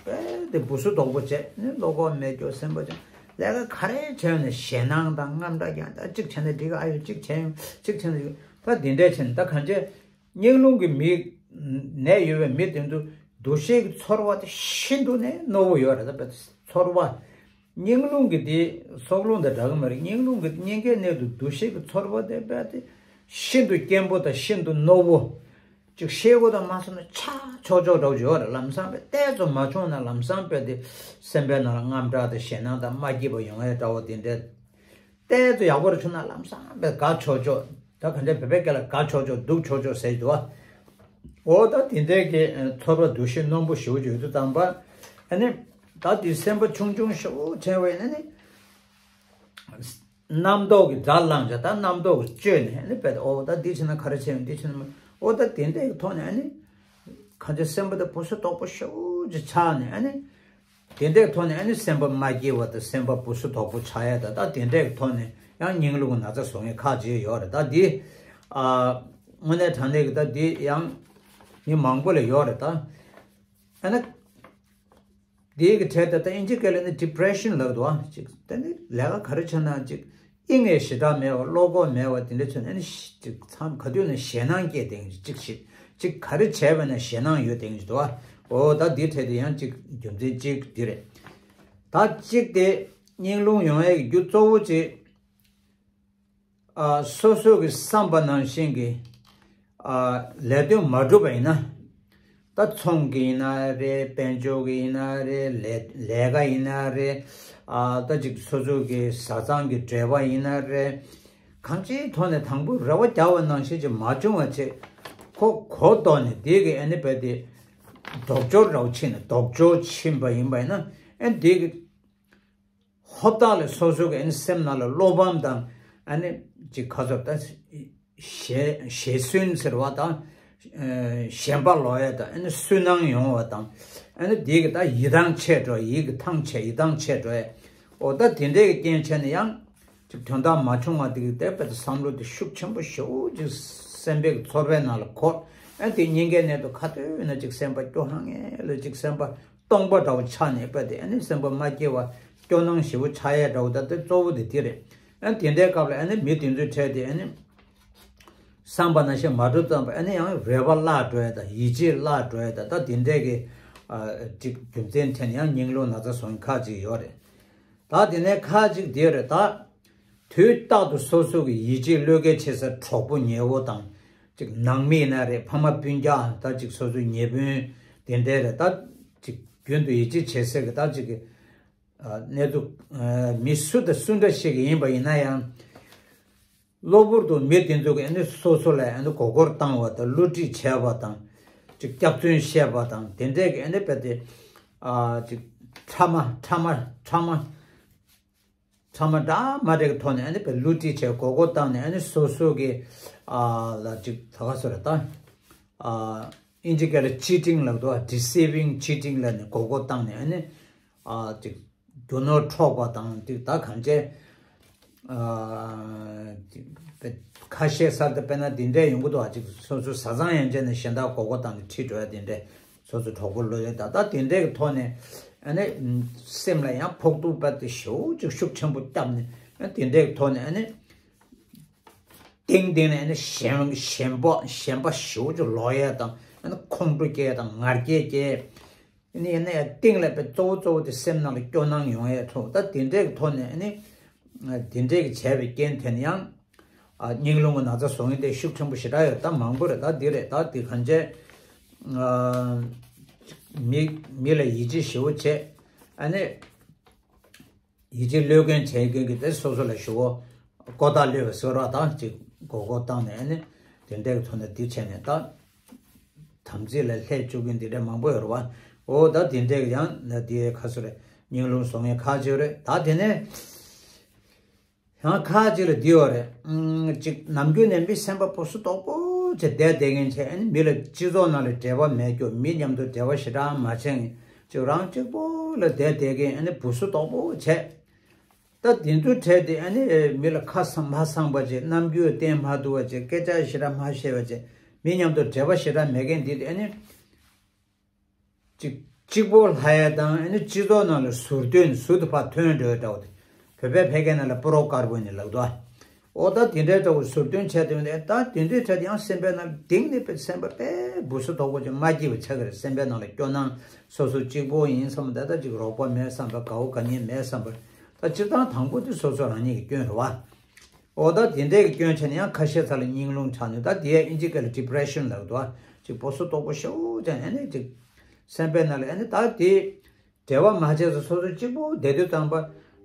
དཔེ་དེ་སྦུ་སུ་དོག་པོ་བྱས། ཨ་ནི་བློ་ཁོག་མེད་ཀྱོག་སེམས་པ་ཅན་ལས་ཀ་ག་རེ་བྱས་ནས་ཞེད་སྣང་དང་དངངས་སྐྲག་ཀྱང་ད་གཅིག་བྱས་ན་འགྲིག་གི། ཨ་ཡོ་གཅིག་བྱས་ཡོང་། གཅིག་བྱས་ན་འགྲིག་གི། ད་དེ་འདྲས་བྱས་ནས་ད་གང་ཅི་སྙིང་རླུང་གི་མི་ནད་ཡོད་པའི་མི་དེ་ཚོ་འདུ་ཤེས་ཀྱི་ཚོར་བ་དེ་ཤིན་ཏུ་ནས་རྣོ་བོ་ཡོད་རེད། ད་དཔེ་ཚོར་བ་སྙིང་རླུང་གི་དེ་སྲོག་རླུང་དང་འདྲ་གི་མ་རེད། སྙིང་རླུང་གི་སྙིང་གའི་གནས་དུ་འདུ་ཤེས་ཀྱི་ཚོར་བ་དེ་དཔེ་དེ་ཤིན་ཏུ་སྐྱེན་པོ་དང་ཤིན་ཏུ་རྣོ་བོ། ཅིག་ཤེལ་སྒོ་དང་མ་སོང་ན་ཆག་ཆོག་ཆོག་འདྲ་བོ་ཡོད་རེད། ལམ་སང་དཔེ་ཏོག་ཙམ་མ་བྱུང་ན་ལམ་སང་དཔེ་དེ་སེམས་པའི་ནང་ལ་དངངས་སྐྲག་དང་ཞེད་སྣང་དང་མ་སྐྱིད་པ་ཡོང་ཡས་འདྲ་བོ་དེ་འདྲས། ཏོག་ཙམ་ཡག་པོ་རེ་བྱུང་ན་ལམ་སང་དཔེ་དགའ་ཆོག་ཆོག་ད་ག་འདྲས་བོད་པའི་སྐད་ལ་དགའ་ཆོག་ཆོག་སྡུག་ཆོག་ཆོག་ཟེར་གྱི་འདུག་ཨ། འོ་ད་དེ་འདྲས་ཀྱི་ཚོར་བ་འདུ་ཤེས་རྣོན་པོ་ཞེ་པོ་ཅིག་ཡོད་དུས་ཙམ་པ། ཨ་ནི་ད་དེ་སེམས་པ་ཆུང་ཆུང་ཞེ་པོ་བྱས་པ་ཡིན་ན་ནི། རྣམ་རྟོག་གི་དགྲར་ལངས་བྱས། ད་རྣམ་རྟོག་གི་བཅོས་ནས་ནི་དཔེ་ཨོ་ད་འདི་བྱས་ན་ག་རེ་བྱས་ཡོང་། འདི་བྱས་ན་མ་ཨོ་ད་དེ་འདྲའི་ཐོག་ནས་ཨ་ནི་གང་ཅི་སེམས་པ་དེ་སྦུ་སུ་དོག་པོ་ཞེ་པོ་ཅིག་ཆགས་ནས་ཨ་ནི་དེ་འདྲའི་ཐོག་ནས་ཨ་ནི་སེམས་པ་མ་སྐྱིད་པ་དང་སེམས་པ་སྦུ་སུ་དོག་པོ་ཆགས་ཡས། ད་ད་དེ་འདྲའི་ཐོག་ནས་ཡང་སྙིང་རླུང་གི་ན་ཚ་བཟོ་མཁན་ཁག་ཅིག་ཡོད་རེད། ད་འདི་ཨ་དངོས་གནས་དྲང་གནས་ཀྱི་ད་འདི་ཡང་མི་མང་པོ་ལ་ཡོད་རེད། ད་ཨ་ནི། དེའི་གི་གྲས་དེ་ད་ཨིན་ཇི་སྐད་ལ་ནི་ཌི་པི་རེ་ཤན་ལབ་འདུག་ཨ། ཅིག་དེ་ནི་ལས་ཀ་ག་རེ་བྱས་ན་ཅིག་ཨེ་ངས་ཞེ་དྲག་མེད་པ། བློ་ཁོག་མེད་པ། དེ་འདྲ་བྱས་ན་ནི་ཅིག་མཚམས་ག་དུས་ན་ཞེད་སྣང་སྐྱེ་བསྡད་ཀྱི་ཅིག་ཞིག་ཅིག་ག་རེ་བྱས་པ་ན་ཞེད་སྣང་ཡོད་བསྡད་ཀྱི་འདུག་ཨ། འོ་ད་འདིའི་གྲས་དེ་ཡང་ཅིག་རྒྱུ་མཚན་གཅིག་འདི་རེད། ད་གཅིག་དེ་ སྙིང་རླུང་ཡོང་ཡས་ཀྱི་རྒྱུ་གཙོ་བོ་གཅིག་ཨ། སོ་སོ་གི་བསམ་པ་ནང་བཞིན་གྱི་ཨ། ལས་དོན་མ་འགྲུབ་པ་ཡིན་ན། ད་ཚོང་གི་ཡིན་ན་རེད། དཔལ་འབྱོར་གི་ཡིན་ན་རེད། ལས་ལས་ཀ་ཡིན་ན་རེད། ཨ། ད་ཅིག་སོ་སོ་གི་བཟའ་ཚང་གི་འབྲེལ་བ་ཡིན་ན་རེད། གང་ཅིའི་ཐོག་ནས་དང་པོ་རེ་བ་རྒྱག་པ་ནང་བཞིན་ཅིག་མ་བྱུང་བ་བྱས། ཁོ་གོ་ལྡོག་ནས་དེ་གི་ཨ་ནི་རྦད་དེ་ལྡོག་ཕྱོགས་འདྲ་བོ་ཕྱིན་ནས། ལྡོག་ཕྱོགས་ཕྱིན་པ་ཡིན་པ་ཡིན་ན། ཨ། དེ་གི་ཧོབ་ཏག་ལ་སོ་སོ་གི་ཨ་ནི་སེམས་ནང་ལ་བློ་ཕམ་དང་། ཨ་ནི་ཅིག་ཁ་ཚོར་དང་། ཞེ་ཞེ་སུན་ཟེར་བ་དང་། ཨ། ཞེན་པ་ལོག་ཡས་དང་། ཨ་ནི་སུན་སྣང་ཡོང་བ་དང་། ཨ་ནི་དེ་གི་ད་ཡིད་ཐང་ཆད་འགྲོ། ཡིད་ཀྱི་ཐང་ཆད། ཡིད་ཐང་ཆད་འགྲོ་ཡས། འོ། ད་དེ་འདྲའི་གི་རྐྱེན་བྱས་ནས་ཡང་ཅིག་དོན་དག་མ་བྱུང་བ་དེ་གི་དེ་རྦད་དེ་བསམ་བློ་དེ་ཤུགས་ཆེན་པོ་ཞེ་པོ་ཅིག་སེམས་པའི་གི་ཚོར་བའི་ནང་ལ་འཁོར། ཨ། དེ་སྙིང་གའི་ནང་དུ་ཁ་ཐུག་ན་ཅིག་སེམས་པ་སྐྱོ་སྣང་ངེ་ལ་ཅིག་སེམས་པ་སྟོང་པ་འདྲ་བོ་ཆགས་ནས། རྦད་དེ་ཨ་ནི་སེམས་པ་མ་སྐྱིད་པ་སྐྱོ་སྣང་ཞེ་པོ་ཆགས་ཡས་འདྲ་བོ། ད་དེ་གཙོ་བོ་དེ་དེ་རེད། ཨ། དེ་འདྲའི་སྐབས་ལ་ཨ་ནི་མི་དེ་ཚོའི་གྲས་དེ་ཨ་ནི་བསམ་པ་ནང་བཞིན་མ་འགྲུབ་ཙམ་པ། ཨ་ནི་ཡང་རེ་བ་བརླག་འགྲོ་ཡས་དང་། ཡིད་ཆེས་བརླག་འགྲོ་ཡས་དང་། ད་དེ་འདྲའི་གི་ཨ། ཅིག་རྒྱུ་མཚན་བྱས་ནས་ཡང་སྙིང་རླུང་ན་ཚ་བཟོ་མཁན་ཁག་ཅིག་ཡོད་རེད། ད་དེ་ནས་ཁ་ཅིག་དེ་རེད། ད་དུས་རྟག་ཏུ་སོ་སོ་གི་ཡིད་ཆེས་བློས་འགེལ་བྱེད་སའི་གྲོགས་པོ་ཉེ་བོ་དང་། ཅིག་ནང་མི་ཡིན་ན་རེད། ཕ་མ་སྤུན་ཀྱག། ད་ཅིག་སོ་སོའི་ཉེ་སྤུན་དེ་འདྲ་རེད། ད་ཅིག་རྒྱུན་དུ་ཡིད་ཆེས་བྱེད་སའི་གི་ད་ཅིག་གི་ཨ། གནས་ཚུལ། ཨ། མི་སུ་དང་སུ་འདྲ་ཞིག་ཡིན་པ་ཡིན་ན་ཡང་། གློ་བུར་དུ་མི་དེ་ཚོ་གི་ཨ་ནི་སོ་སོ་ལ་ཨ་ནི་མགོ་སྐོར་བཏང་བ་དང་། བསླུ་བྲིད་བྱས་པ་དང་། ཅིག་སྐྱག་རྫུན་བཤད་པ་དང་། དེ་འདྲས་ཀྱི་ཨ་ནི་རྦད་དེ་ཨ། ཅིག་ཕྲ་མ་ཕྲ་མ་ཕྲ་མ་ཕྲ་མ་འདྲ་མ་འདྲ་གི་ཐོག་ནས་ཨ་ནི་རྦད་བསླུ་བྲིད་བྱས། མགོ་སྐོར་བཏང་ནས། ཨ་ནི་སོ་སོ་གི་ཨ། ལ་ཅིག་ད་ག་སོ་རེད་ད། ཨ། ཨིན་ཇི་སྐད་ལ་ཅི་ཊིང་ལབ་འདུག། ཌི་སི་བིང་ཅི་ཊིང་ལབ་ནས་མགོ་སྐོར་བཏང་ནས། ཨ་ནི་ཨ། ཅིག་རྒྱུ་ནོར་འཕྲོག་པ་དང་། ཅིག་ད་གང་བྱས། ཨ། ཅིག་ཁ་ཤས་གསར་དུ་དཔེར་ན་འདི་འདྲས་ཡོང་གི་འདུག། ཨ། ཅིག་སོ་སོའི་བཟའ་ཚང་ཡན་ཆད་ནས་གཞན་དག་མགོ་སྐོར་བཏང་ནས་ཁྲིད་འགྲོ་ཡ་དེ་འདྲས། སོ་སོའི་གྲོགས་པོ་ལོ་ཡ་ད་ད་དེ་འདྲས་ཀྱི་ཐོག་ནས་ཨ་ནི་སེམས་ལ་ཡང་ཕོག་ཐུག་རྦད་དེ་ཞེ་པོ་ཅིག་ཤུགས་ཆེན་པོ་བརྒྱབ་ནས། ཨ། དེ་འདྲས་ཀྱི་ཐོག་ནས་ཨ་ནི་ཏིང་ཏིང་ནས་ཨ་ནི་ཞེན་ཞེན་པ་ཞེན་པ་ཞེ་པོ་ཅིག་ལོག་ཡ་དང་། ཨ་ནི་ཁོང་ཁྲོ་སྐྱེ་ཡ་དང་། ང་རྒྱལ་སྐྱེ། ཨ་ནི་ཡིན་ན་ཡང་ཏིང་ལ་དཔེ་གཙོ་བོ་གཙོ་བོ་དེ་སེམས་ནང་ལ་སྐྱོ་སྣང་ཡོང་ཡས་འཕྲོ། ད་དེ་འདྲའི་གི་ཐོག་ནས་ཨ་ནི་དེ་འདྲའི་གི་བྱས་པའི་རྐྱེན་དེ་ནས་ཡང་ཨ། སྙིང་རླུང་གི་ན་ཚ་བཟོ་མཁན་དེ་ཤུགས་ཆེན་པོ་ཞེ་དྲག་ཡོད། ད་མང་པོ་རེད། ད་འདི་རེད། ད་འདི་གང་བྱས། ཨ། མི་མི་ལ་ཡིད་ཆེས་ཞེ་པོ་བྱས། ཨ་ནི་ཡིད་ཆེས་བློས་འགེལ་བྱེད་མཁན་གྱི་དེ་སོ་སོ་ལ་ཞེ་པོ་ལྐོག་ལྟ་གློད་པ་ཟེར་བ་དང་། ཅིག་མགོ་སྐོར་བཏང་ནས། ཨ་ནི་དེ་འདྲའི་གི་ཐོག་ནས་འདི་བྱས་ནས་ད་དམ་ཚིག་ལ་ལྷད་བཅུག་མཁན་འདི་འདྲ་མང་པོ་ཡོད་རེད་བ། འོ། ད་དེ་འདྲའི་གི་ཡང་ན་འདི་ཁ་སོ་རེད། སྙིང་རླུང་བཟོ་མཁན་ཁག་ཅིག་རེད། ད་དེ་ནས་ཡང་ཁག་ཅིག་ལ་འདི་ཡོད་རེད། ཨང་། ཅིག་ནམ་རྒྱུན་ནས་མི་སེམས་པ་སྦུ་སུ་དོག་པོ་བྱས་བསྡད་བསྡད་མཁན་བྱས། ཨ་ནི་མི་ལ་སྤྱི་ཚོགས་ནང་ལ་འབྲེལ་བ་མེད་རྒྱུ། མི་མཉམ་དུ་འབྲེལ་བ་ཞེ་དྲག་མ་བྱས་མཁན། ཅིག་རང་གཅིག་པོ་ལ་བསྡད་བསྡད་མཁན། ཨ་ནི་སྦུ་སུ་དོག་པོ་བྱས། ད་དེ་ཚོའི་གྲས་དེ་ཨ་ནི་མི་ལ་ཁ་སང་མ་སངས་པ་བྱས། རྣམ་འགྱུར་བསྟན་མ་ཐུབ་པ་བྱས། སྐད་ཆ་ཞེ་དྲག་མ་བཤད་པ་བྱས། མི་མཉམ་དུ་འབྲེལ་བ་ཞེ་དྲག་མེད་མཁན་འདི་དེ་ཨ་ནི་ཅིག་གཅིག་པོ་ལྷག་ཡ་དང་། ཨ་ནི་སྤྱི་ཚོགས་ནང་ལ་ཟུར་འདོན་ཟུར་དུ་ཕར་ཐོན་འགྲོ་ཡ་འདྲ་བོ་དེ། བོད་པའི་ཕལ་སྐད་ནང་ལ་པྲོ་དཀར་པོ་ནི་ལབ་འདུག། ཨ། འོ། ད་དེ་འདྲའི་འདྲ་བོ་ཟུར་འདོན་བྱས་དུས་ནས། ད་དེ་འདྲའི་གྲས་དེ་ཡང་སེམས་པའི་ནང་གཏིང་ནས་དཔེ་སེམས་པ་དཔེ་སྦུ་སུ་དོག་པོ་ཅིག་མ་སྐྱིད་པ་ཆགས་ཀྱི་རེད། སེམས་པའི་ནང་ལ་སྐྱོ་སྣང་། སོ་སོ་གཅིག་པོ་ཡིན་བསམ། ད་ལྟ་ཅིག་རོགས་པ་མེད་བསམ་པ། དགའ་བོ་དགའ་ཉེ་མེད་བསམ་པ། ད་སྤྱིར་བཏང་དང་པོ་དེ་སོ་སོ་རང་ཉིད་ཀྱི་སྐྱོན་རེད་བ། འོ། ད་དེ་འདྲའི་གི་སྐྱོན་བྱས་ནས་ཡང་ཁ་ཤས་ཚ་ལ་སྙིང་རླུང་ཆགས་ནས། ད་དེ་ཨིན་ཇི་སྐད་ལ་ཌི་པི་རེ་ཤན་ལབ་འདུག། ཨ། ཅིག་སྦུ་སུ་དོག་པོ་ཞེ་པོ་ཅིག། ཨ་ནི་ཅིག་སེམས་པའི་ནང་ལ། ཨ་ནི་ད་དེ་འབྲེལ་བ་མ་བྱས་སུ་སོ་སོ་གཅིག་པོ་བསྡད་དུས་ཙམ་པ།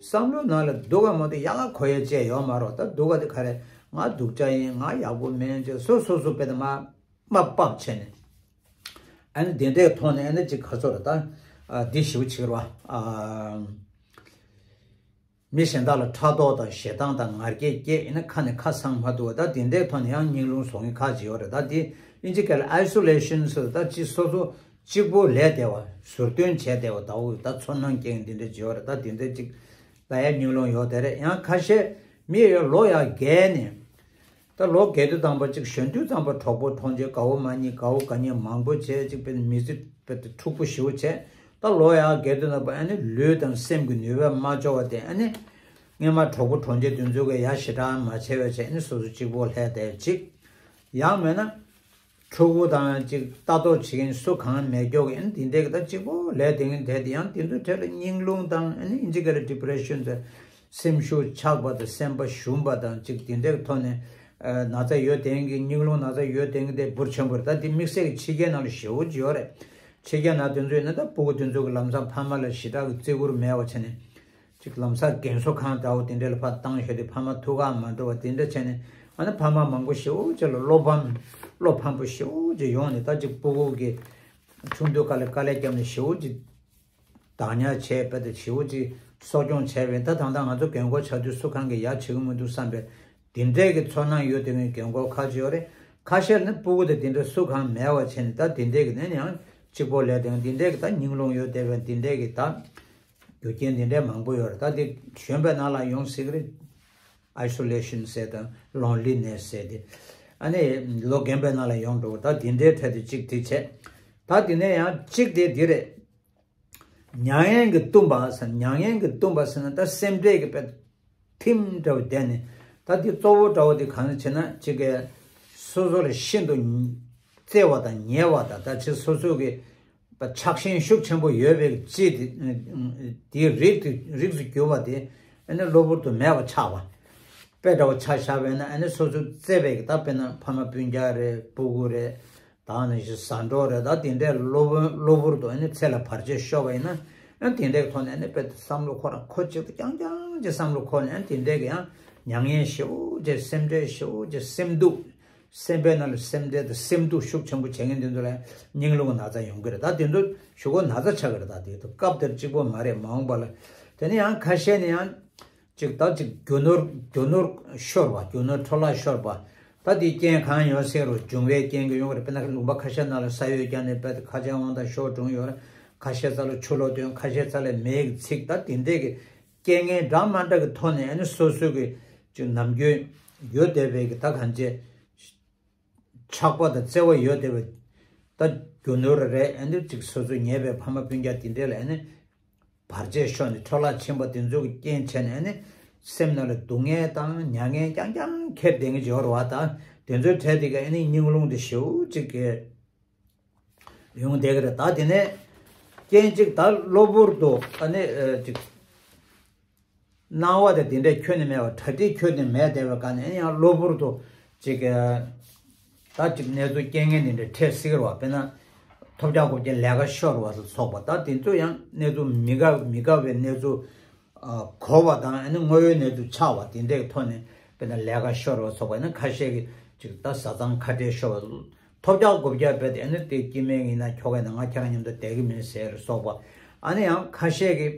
བསམ་བློ་ནང་ལ་སྡུག་ག་མ་གཏོགས་ཡག་ག་གོ་ཡ་ཅིག་ཡོད་མ་རེད། ད་སྡུག་ག་དེ་ག་རེ། ང་སྡུག་ཅག་ཡིན། ང་ཡག་པོ་མིན་ཅེས་སོ་སོ་སོ་དཔེ་དེ་མ་མ་དཔག་བྱས་ནས། ཨ་ནི་དེ་འདྲའི་ཐོག་ནས་ཨ་ནི་ཅིག་ག་ཚོད་རེད། ད་ཨ་འདི་ཞེ་པོ་ཅིག་རེད་བ། ཨ། མི་གཞན་དག་ལ་ཕྲག་དོག་དང་ཞེ་སྡང་དང་ང་རྒྱལ་སྐྱེས། ཡིན་ན་ཁ་ནས་ཁ་སངས་མ་ཐུབ་པ། ད་དེ་འདྲའི་ཐོག་ནས་ཡང་སྙིང་རླུང་བཟོ་མཁན་ཁག་ཅིག་ཡོད་རེད། ད་དེ་ཨིན་ཇི་སྐད་ལ་ཨའི་སོ་ལེ་ཤན་ཟེར། ད་ཅིག་སོ་སོ་གཅིག་པོ་ལས་བསྡད་པ། ཟུར་འདོན་བྱས་བསྡད་པ། ད་འོ། ད་ཚོར་སྣང་སྐྱེ་མཁན་འདི་འདྲ་ཅིག་ཡོད་རེད། ད་དེ་འདྲ་ཅིག་ལ་ཡང་སྙིང་རླུང་ཡོད་དེ་རེད། ཡང་ཁ་ཤས་མི་ཡོད། ལོ་ཡར་རྒས་ནས། ད་ལོ་རྒས་དུས་ཙམ་པ་ཅིག་གཞོན་དུས་ཙམ་པ་གྲོགས་པོ་གྲོགས་མཆེད་དགའ་བོ་མ་རྙེད། དགའ་བོ་དགའ་ཉེ་མང་པོ་བྱས། ཅིག་དཔེ་མི་ཚེ་དཔེ་འཁྲུག་པོ་ཞེ་པོ་བྱས། ད་ལོ་ཡར་རྒས་དུས་ཙམ་པ་ཨ་ནི་ལུས་དང་སེམས་ཀྱི་ནུས་པ་མ་ལྕོགས་པ་དེ། ཨ་ནི་སྔོན་མ་གྲོགས་པོ་གྲོགས་མཆེད་དེ་ཚོ་གིས་ཡ་ཞེ་དྲག་མ་བྱས་པ་བྱས། ཨ་ནི་སོ་སོ་གཅིག་པོ་ལྷག་བསྡད་ཅིག། ཡང་མིན་ན། ཕྲུ་གུ་དང་ཅིག་ལྟ་རྟོག་བྱེད་མཁན་སུ་གང་མེད་མགྱོགས་ཀྱི་ཨ་ནི་དེ་འདྲས་ཀྱི་ད་གཅིག་པོ་ལས་དེ་ངན་བསྡད་དེ་ཡང་དེ་ཚོའི་གྲས་ལ་སྙིང་རླུང་དང་ཨ་ནི་ཨིན་ཇི་སྐད་ལ་depression ཟེར། སེམས་ཤུགས་ཆག་པ་དང་སེམས་པ་ཞུམ་པ་དང་ཅིག་དེ་འདྲའི་ཐོག་ནས་ན་ཚ་ཡོད་དེ་ངན་གྱི་སྙིང་རླུང་ན་ཚ་ཡོད་དེ་ངན་དེ་འབུར་ཆེན་པོ་རེད། ད་དེ་དམིགས་བསལ་གྱི་ཕྱི་རྒྱལ་ནང་ལ་ཞེ་པོ་ཅིག་ཡོད་རེད། ཕྱི་རྒྱལ་ནང་དེ་ཚོ་ཡིན་ན་ད་ཕྲུ་གུ་དེ་ཚོ་གི་ལམ་སང་ཕ་མ་ལ་ཞེ་དྲག་གི་བརྩི་བཀུར་མེད་པ་བྱས་ནས། ཅིག་ལམ་སང་རྒན་གསོ་ཁང་འདྲ་བོ་དེ་འདྲ་ལ་ཕར་བཏང་ཞོག་དེ་ཕ་མ་ཐུགས་ཁག་མ་འགྲོ་བ་དེ་འདྲ་བྱས་ནས་ཨ་ནི་ཕ་མ་མང་པོ་ཞེ་པོ་ཅིག་ལ་བློ་ཕམ། བློ་ཕམ་པོ་ཞེ་པོ་ཅིག་ཡོང་ནས་ད་ཅིག་ཕྲུ་གུ་གི་ཆུང་དུས་སྐབས་ལ་དཀའ་ལས་བརྒྱབ་ནས་ཞེ་པོ་ཅིག་བདག་ཉར་བྱས་པ་དེ་ཞེ་པོ་ཅིག་གསོ་སྐྱོང་བྱས་པས་ད་ད་ལྟ་ང་ཚོ་རྒན་གོག་ཆགས་དུས་སུ་གང་གི་ཡ་བྱེད་ཀྱི་མི་འདུག་བསམ་པས་དེ་འདྲས་ཀྱི་ཚོར་སྣང་ཡོད་དེ་ངའི་རྒན་གོག་ཁ་ཅིག་ཡོད་རེད། ཁ་ཤས་ནི་སྤུ་གུ་དེ་དེ་འདྲས་སུ་གང་མེད་པ་བྱས་ནས་ད་དེ་འདྲས་ཀྱི་ནས་ཡང་གཅིག་པོ་ལས་དེ་དེ་འདྲས་ཀྱི་ད་སྙིང་རླུང་ཡོད་དེ་བས་དེ་འདྲས་ཀྱི་ད་རྒྱུ་རྐྱེན་དེ་འདྲས་མང་པོ་ཡོད་རེད། ད་དེ་གཞོན་པའི་ནང་ལ་ཡོང་སྲིད་ཀྱི་རེད། Isolation ཟེར་དང་Loneliness ཟེར་དེ་ཨ་ནི་ལོ་རྒན་པའི་ནང་ལ་ཡོང་འགྲོ་གི་ད་དེ་འདྲའི་གྲས་དེ་གཅིག་དེ་བྱས། ད་དེ་ནས་ཡང་གཅིག་དེ་འདི་རེད། མྱ་ངན་གྱིས་བཏུམས་པ་ཟེར། མྱ་ངན་གྱིས་བཏུམས་པ་ཟེར་ན་ད་སེམས་ཁྲལ་གྱི་དཔེ་ཐིམ་འདྲ་བོ་བསྡད་ནས་ད་འདི་གཙོ་བོ་འདྲ་བོ་འདི་གང་ཟེར་ན་ཅིག་གི་སོ་སོ་ལ་ཤིན་ཏུ་བརྩེ་བ་དང་ཉེ་བ་དང་ད་ཅིག་སོ་སོ་གི་ཆགས་ཞེན་ཤུགས་ཆེན་པོ་ཡོད་པའི་ཅིག་དེ་དེའི་རིགས་དེ་རིགས་སུ་གྱུར་པ་དེ་ཨ་ནི་གློ་བུར་དུ་མེད་པ་ཆགས་པ། དཔེ་འདྲ་བོ་ཆ་བཞག་པས་ན་ཨ་ནི་སོ་སོ་བརྩེ་བའི་གི་ད་དཔེར་ན་ཕ་མ་སྤུན་ཀྱག་རེད། སྤུ་གུ་རེད། ད་ནི་ཞིག་ཟ་འགྲོ་རེད། ད་དེ་འདྲའི་གློ་བུར་གློ་བུར་དུ་ཨ་ནི་ཚེ་ལ་བར་ཆད་ཤོར་བ་ཡིན་ན་ཨ་དེ་འདྲའི་ཐོག་ནས་ཨ་ནི་དཔེ་བསམ་བློ་འཁོར་ར་འཁོར་གཅིག་ཏུ་རྐྱང་རྐྱང་གཅིག་བསམ་བློ་འཁོར་ནས་ཨ་དེ་འདྲའི་གི་ཡང་མྱ་ངན་ཞེ་པོ་ཅིག་སེམས་ཁྲལ་ཞེ་པོ་ཅིག་སེམས་སྡུག་སེམས་པའི་ནང་ལ་སེམས་ཁྲལ་དང་སེམས་སྡུག་ཤུགས་ཆེན་པོ་བྱེད་མཁན་དེ་ཚོ་ལ་སྙིང་རླུང་གི་ན་ཚ་ཡོང་གི་རེད། ད་དེ་ཚོ་གཞུག་གུ་ན་ཚ་ཆགས་ཀྱི་རེད། ད་དེ་ཚོ་སྐབས་དེར་གཅིག་པོ་མ་རེད། མ་འོངས་པ་ལ་དེ་ནས་ཡང་ཁ་ཤས་ནས་ཡང་ཅིག་ད་ཅིག་རྒྱུ་ནོར་རྒྱུ་ནོར་ཤོར་བ། རྒྱུ་ནོར་འཕྲོ་བརླག་ཤོར་བ། ད་དེའི་རྐྱེན་གང་ཡོད་ཟེར་རུ་འབྱུང་བའི་རྐྱེན་གྱིས་ཡོང་གི་རེད། དཔེར་ན་ལུང་པ་ཁ་ཤས་ནང་ལ་ས་གཡོས་བརྒྱབ་ནས་དཔེ་ཁ་ཆེ་དབང་ཐང་ཤོར་གྲོངས་ཡོད་རེད། ཁ་ཤས་ས་ལ་ཆུ་ལོག་ཐོན། ཁ་ཤས་ས་ལ་མེ་ཡིས་ཚིག་ད་དེ་འདྲས་ཀྱི་རྐྱེན་ངན་འདྲ་མ་འདྲ་གི་ཐོག་ནས་ཨ་ནི་སོ་སོ་གི་ཅིག་ནམ་རྒྱུན་ཡོད་བསྡད་པའི་གི་ད་གང་བྱེད། ཆགས་པ་དང་བརྩེ་བ་ཡོད་བསྡད་པའི་ད་རྒྱུ་ནོར་རེད། ཨ་ནི་ཅིག་སོ་སོ་ཉེ་བའི་ཕ་མ་སྤུན་ཀྱག་དེ་འདྲས་ལ་ཨ་ནི་བར་ཆད་ཤོར་ནས་འཕྲོ་བརླག་ཕྱིན་པ་དེ་ཚོ་གི་རྐྱེན་བྱས་ནས་ཨ་ནི་སེམས་ནང་ལ་སྡུག་བསྔལ་དང་མྱ་ངན་རྐྱང་རྐྱང་འཁྱེར་བསྡད་མཁན་ཅིག་ཡོད་རེད་བ། ད་དེ་ཚོའི་གྲས་དེ་ག་ཨ་ནི་སྙིང་རླུང་དེ་ཞེ་པོ་ཅིག་གི་ཡོང་བསྡད་ཀྱི་རེད། ད་དེ་ནས་རྐྱེན་གཅིག་ད་གློ་བུར་དུ་ཨ་ནི་ཨ་ཅིག་སྣང་བ་དེ་དེ་འདྲས་ཁྱོན་ནས་མེད་པ་གྲ་སྒྲིག་ཁྱོན་ནས་མེད་བསྡད་པའི་སྒང་ནས་ཨ་ནི་ཡང་གློ་བུར་དུ་ཅིག་ཨ་ད་ཅིག་གནས་ཚུལ་རྐྱེན་ངན་དེ་འདྲས་འཕྲད་སྲིད་ཀྱི་རེད་བ། དཔེར་ན་ཐོབ་རྒྱག་གོ་རྒྱག་ལས་ཀ་ཤོར་བ་ལ་སོགས་པ་ད་དེ་ཚོ་ཡང་གནས་ཚུལ་མི་དགའ་མི་དགའ་བའི་གནས་ཚུལ་གོ་བ་དང་ཨ་ནི་དངོས་ཡོད་གནས་ཚུལ་ཆགས་པ་དེ་འདྲའི་ཐོག་ནས་དཔེར་ན་ལས་ཀ་ཤོར་བ་སོགས་པ་ཨ་ནི་ཁ་ཤས་ཀྱིས་ཅིག་ད་བཟའ་ཚང་ཁ་བྲལ་ཤོར་བ། ཐོབ་རྒྱག་གོ་རྒྱག་བས་ཏེ་ཨ་ནི་དེ་སྐྱེ་དམན་ཡིན་ན་ཁྱོ་ག་ཡིན་ན་ང་ཁྱེད་རང་མཉམ་དུ་བསྡད་ཀྱི་མིན་ཟེར་སོགས་པ། ཨ་ནི་ཡང་ཁ་ཤས་ཀྱིས་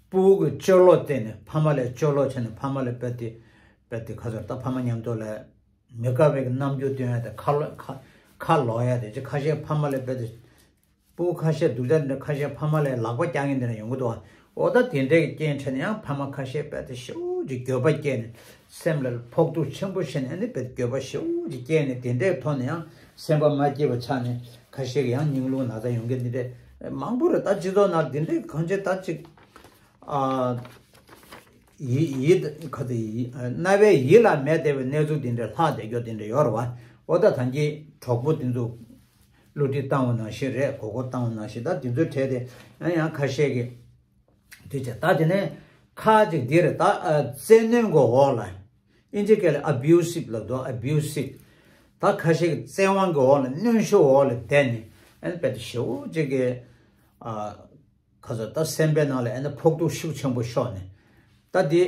སྤུ་གུ་གི་སྤྱོད་ལོག་བརྟེན་ནས་ཕ་མ་ལ་སྤྱོད་ལོག་བྱས་ནས་ཕ་མ་ལ་བས་ཏེ་བས་ཏེ་ཁ་ཚོར་ད་ཕ་མ་མཉམ་དུ་ལ་མི་དགའ་བའི་རྣམ་འགྱུར་སྟོན་ཡ་དེ་ཁ་ལོ་ཁ་ཁ་ལོག་ཡ་དེ་ཅིག་ཁ་ཤས་ཕ་མ་ལ་བས་ཏེ། སྤུ་གུ་ཁ་ཤས་སྡུག་ཅག་འདི་འདྲ་ཁ་ཤས་ཕ་མ་ལ་ལག་པ་བརྐྱངས་མཁན་འདི་འདྲ་ཡོང་གི་འདུག་བ། འོ་ད་དེ་འདྲའི་རྐྱེན་འཕྲད་ནས་ཡང་ཕ་མ་ཁ་ཤས་དཔེ་དེ་ཞེ་པོ་ཅིག་འགྱོད་པ་སྐྱེས་ནས་སེམས་ལ་ཕོག་ཐུག་ཆེན་པོ་བྱས་ནས་ཨ་ནི་དཔེ་འགྱོད་པ་ཞེ་པོ་ཅིག་སྐྱེས་ནས་དེ་འདྲའི་ཐོག་ནས་ཡང་སེམས་པ་མ་སྐྱིད་པ་ཆགས་ནས་ཁ་ཤས་ཀྱི་ཡང་སྙིང་རླུང་ན་ཚ་ཡོང་མཁན་འདི་འདྲ་མང་པོ་རེད། ད་སྤྱི་ཚོགས་ནང་འདི་འདྲའི་གང་བྱེད་ད་ཅིག་ཨ་ཡི་ཡི་ག་ཚོད་ཡི་རྣ་བའི་ཡིད་ལ་མེད་བསྡད་པའི་གནས་ཚུལ་འདི་འདྲ་ལྷག་བསྡད་རྒྱུ་འདི་འདྲ་ཡོད་རེད་བ། འོ་ད་ད་གིན་གྲོགས་པོ་འདི་ཚོ། བསླུ་བྲིད་བཏང་བ་ནང་བཞིན་རེད། མགོ་སྐོར་བཏང་བ་ནང་བཞིན་ད་དེ་ཚོའི་གྲས་དེ་ཡང་ཡང་ཁ་ཤས་ཀྱིས་དེ་བྱས། ད་དེ་ནས་ཁ་ཅིག་འདི་རེད། ད་ཨ་བཙན་གནོན་གྱི་འོག་ལ་ཨིན་ཇི་སྐད་ལ་abusive ལབ་འདུག abusive། ད་ཁ་ཤས་ཀྱིས་བཙན་དབང་གི་འོག་ལ་གནོན་ཤུགས་འོག་ལ་བསྡད་ནས་ཨ་ནི་དཔེ་དེ་ཞེ་པོ་ཅིག་གི་ཨ། ཁ་ཚོ་ད་སེམས་པའི་ནང་ལ་ཨ་ནི་ཕོག་ཐུག་ཤུགས་ཆེན་པོ་ཤོར་ནས། ད་འདི་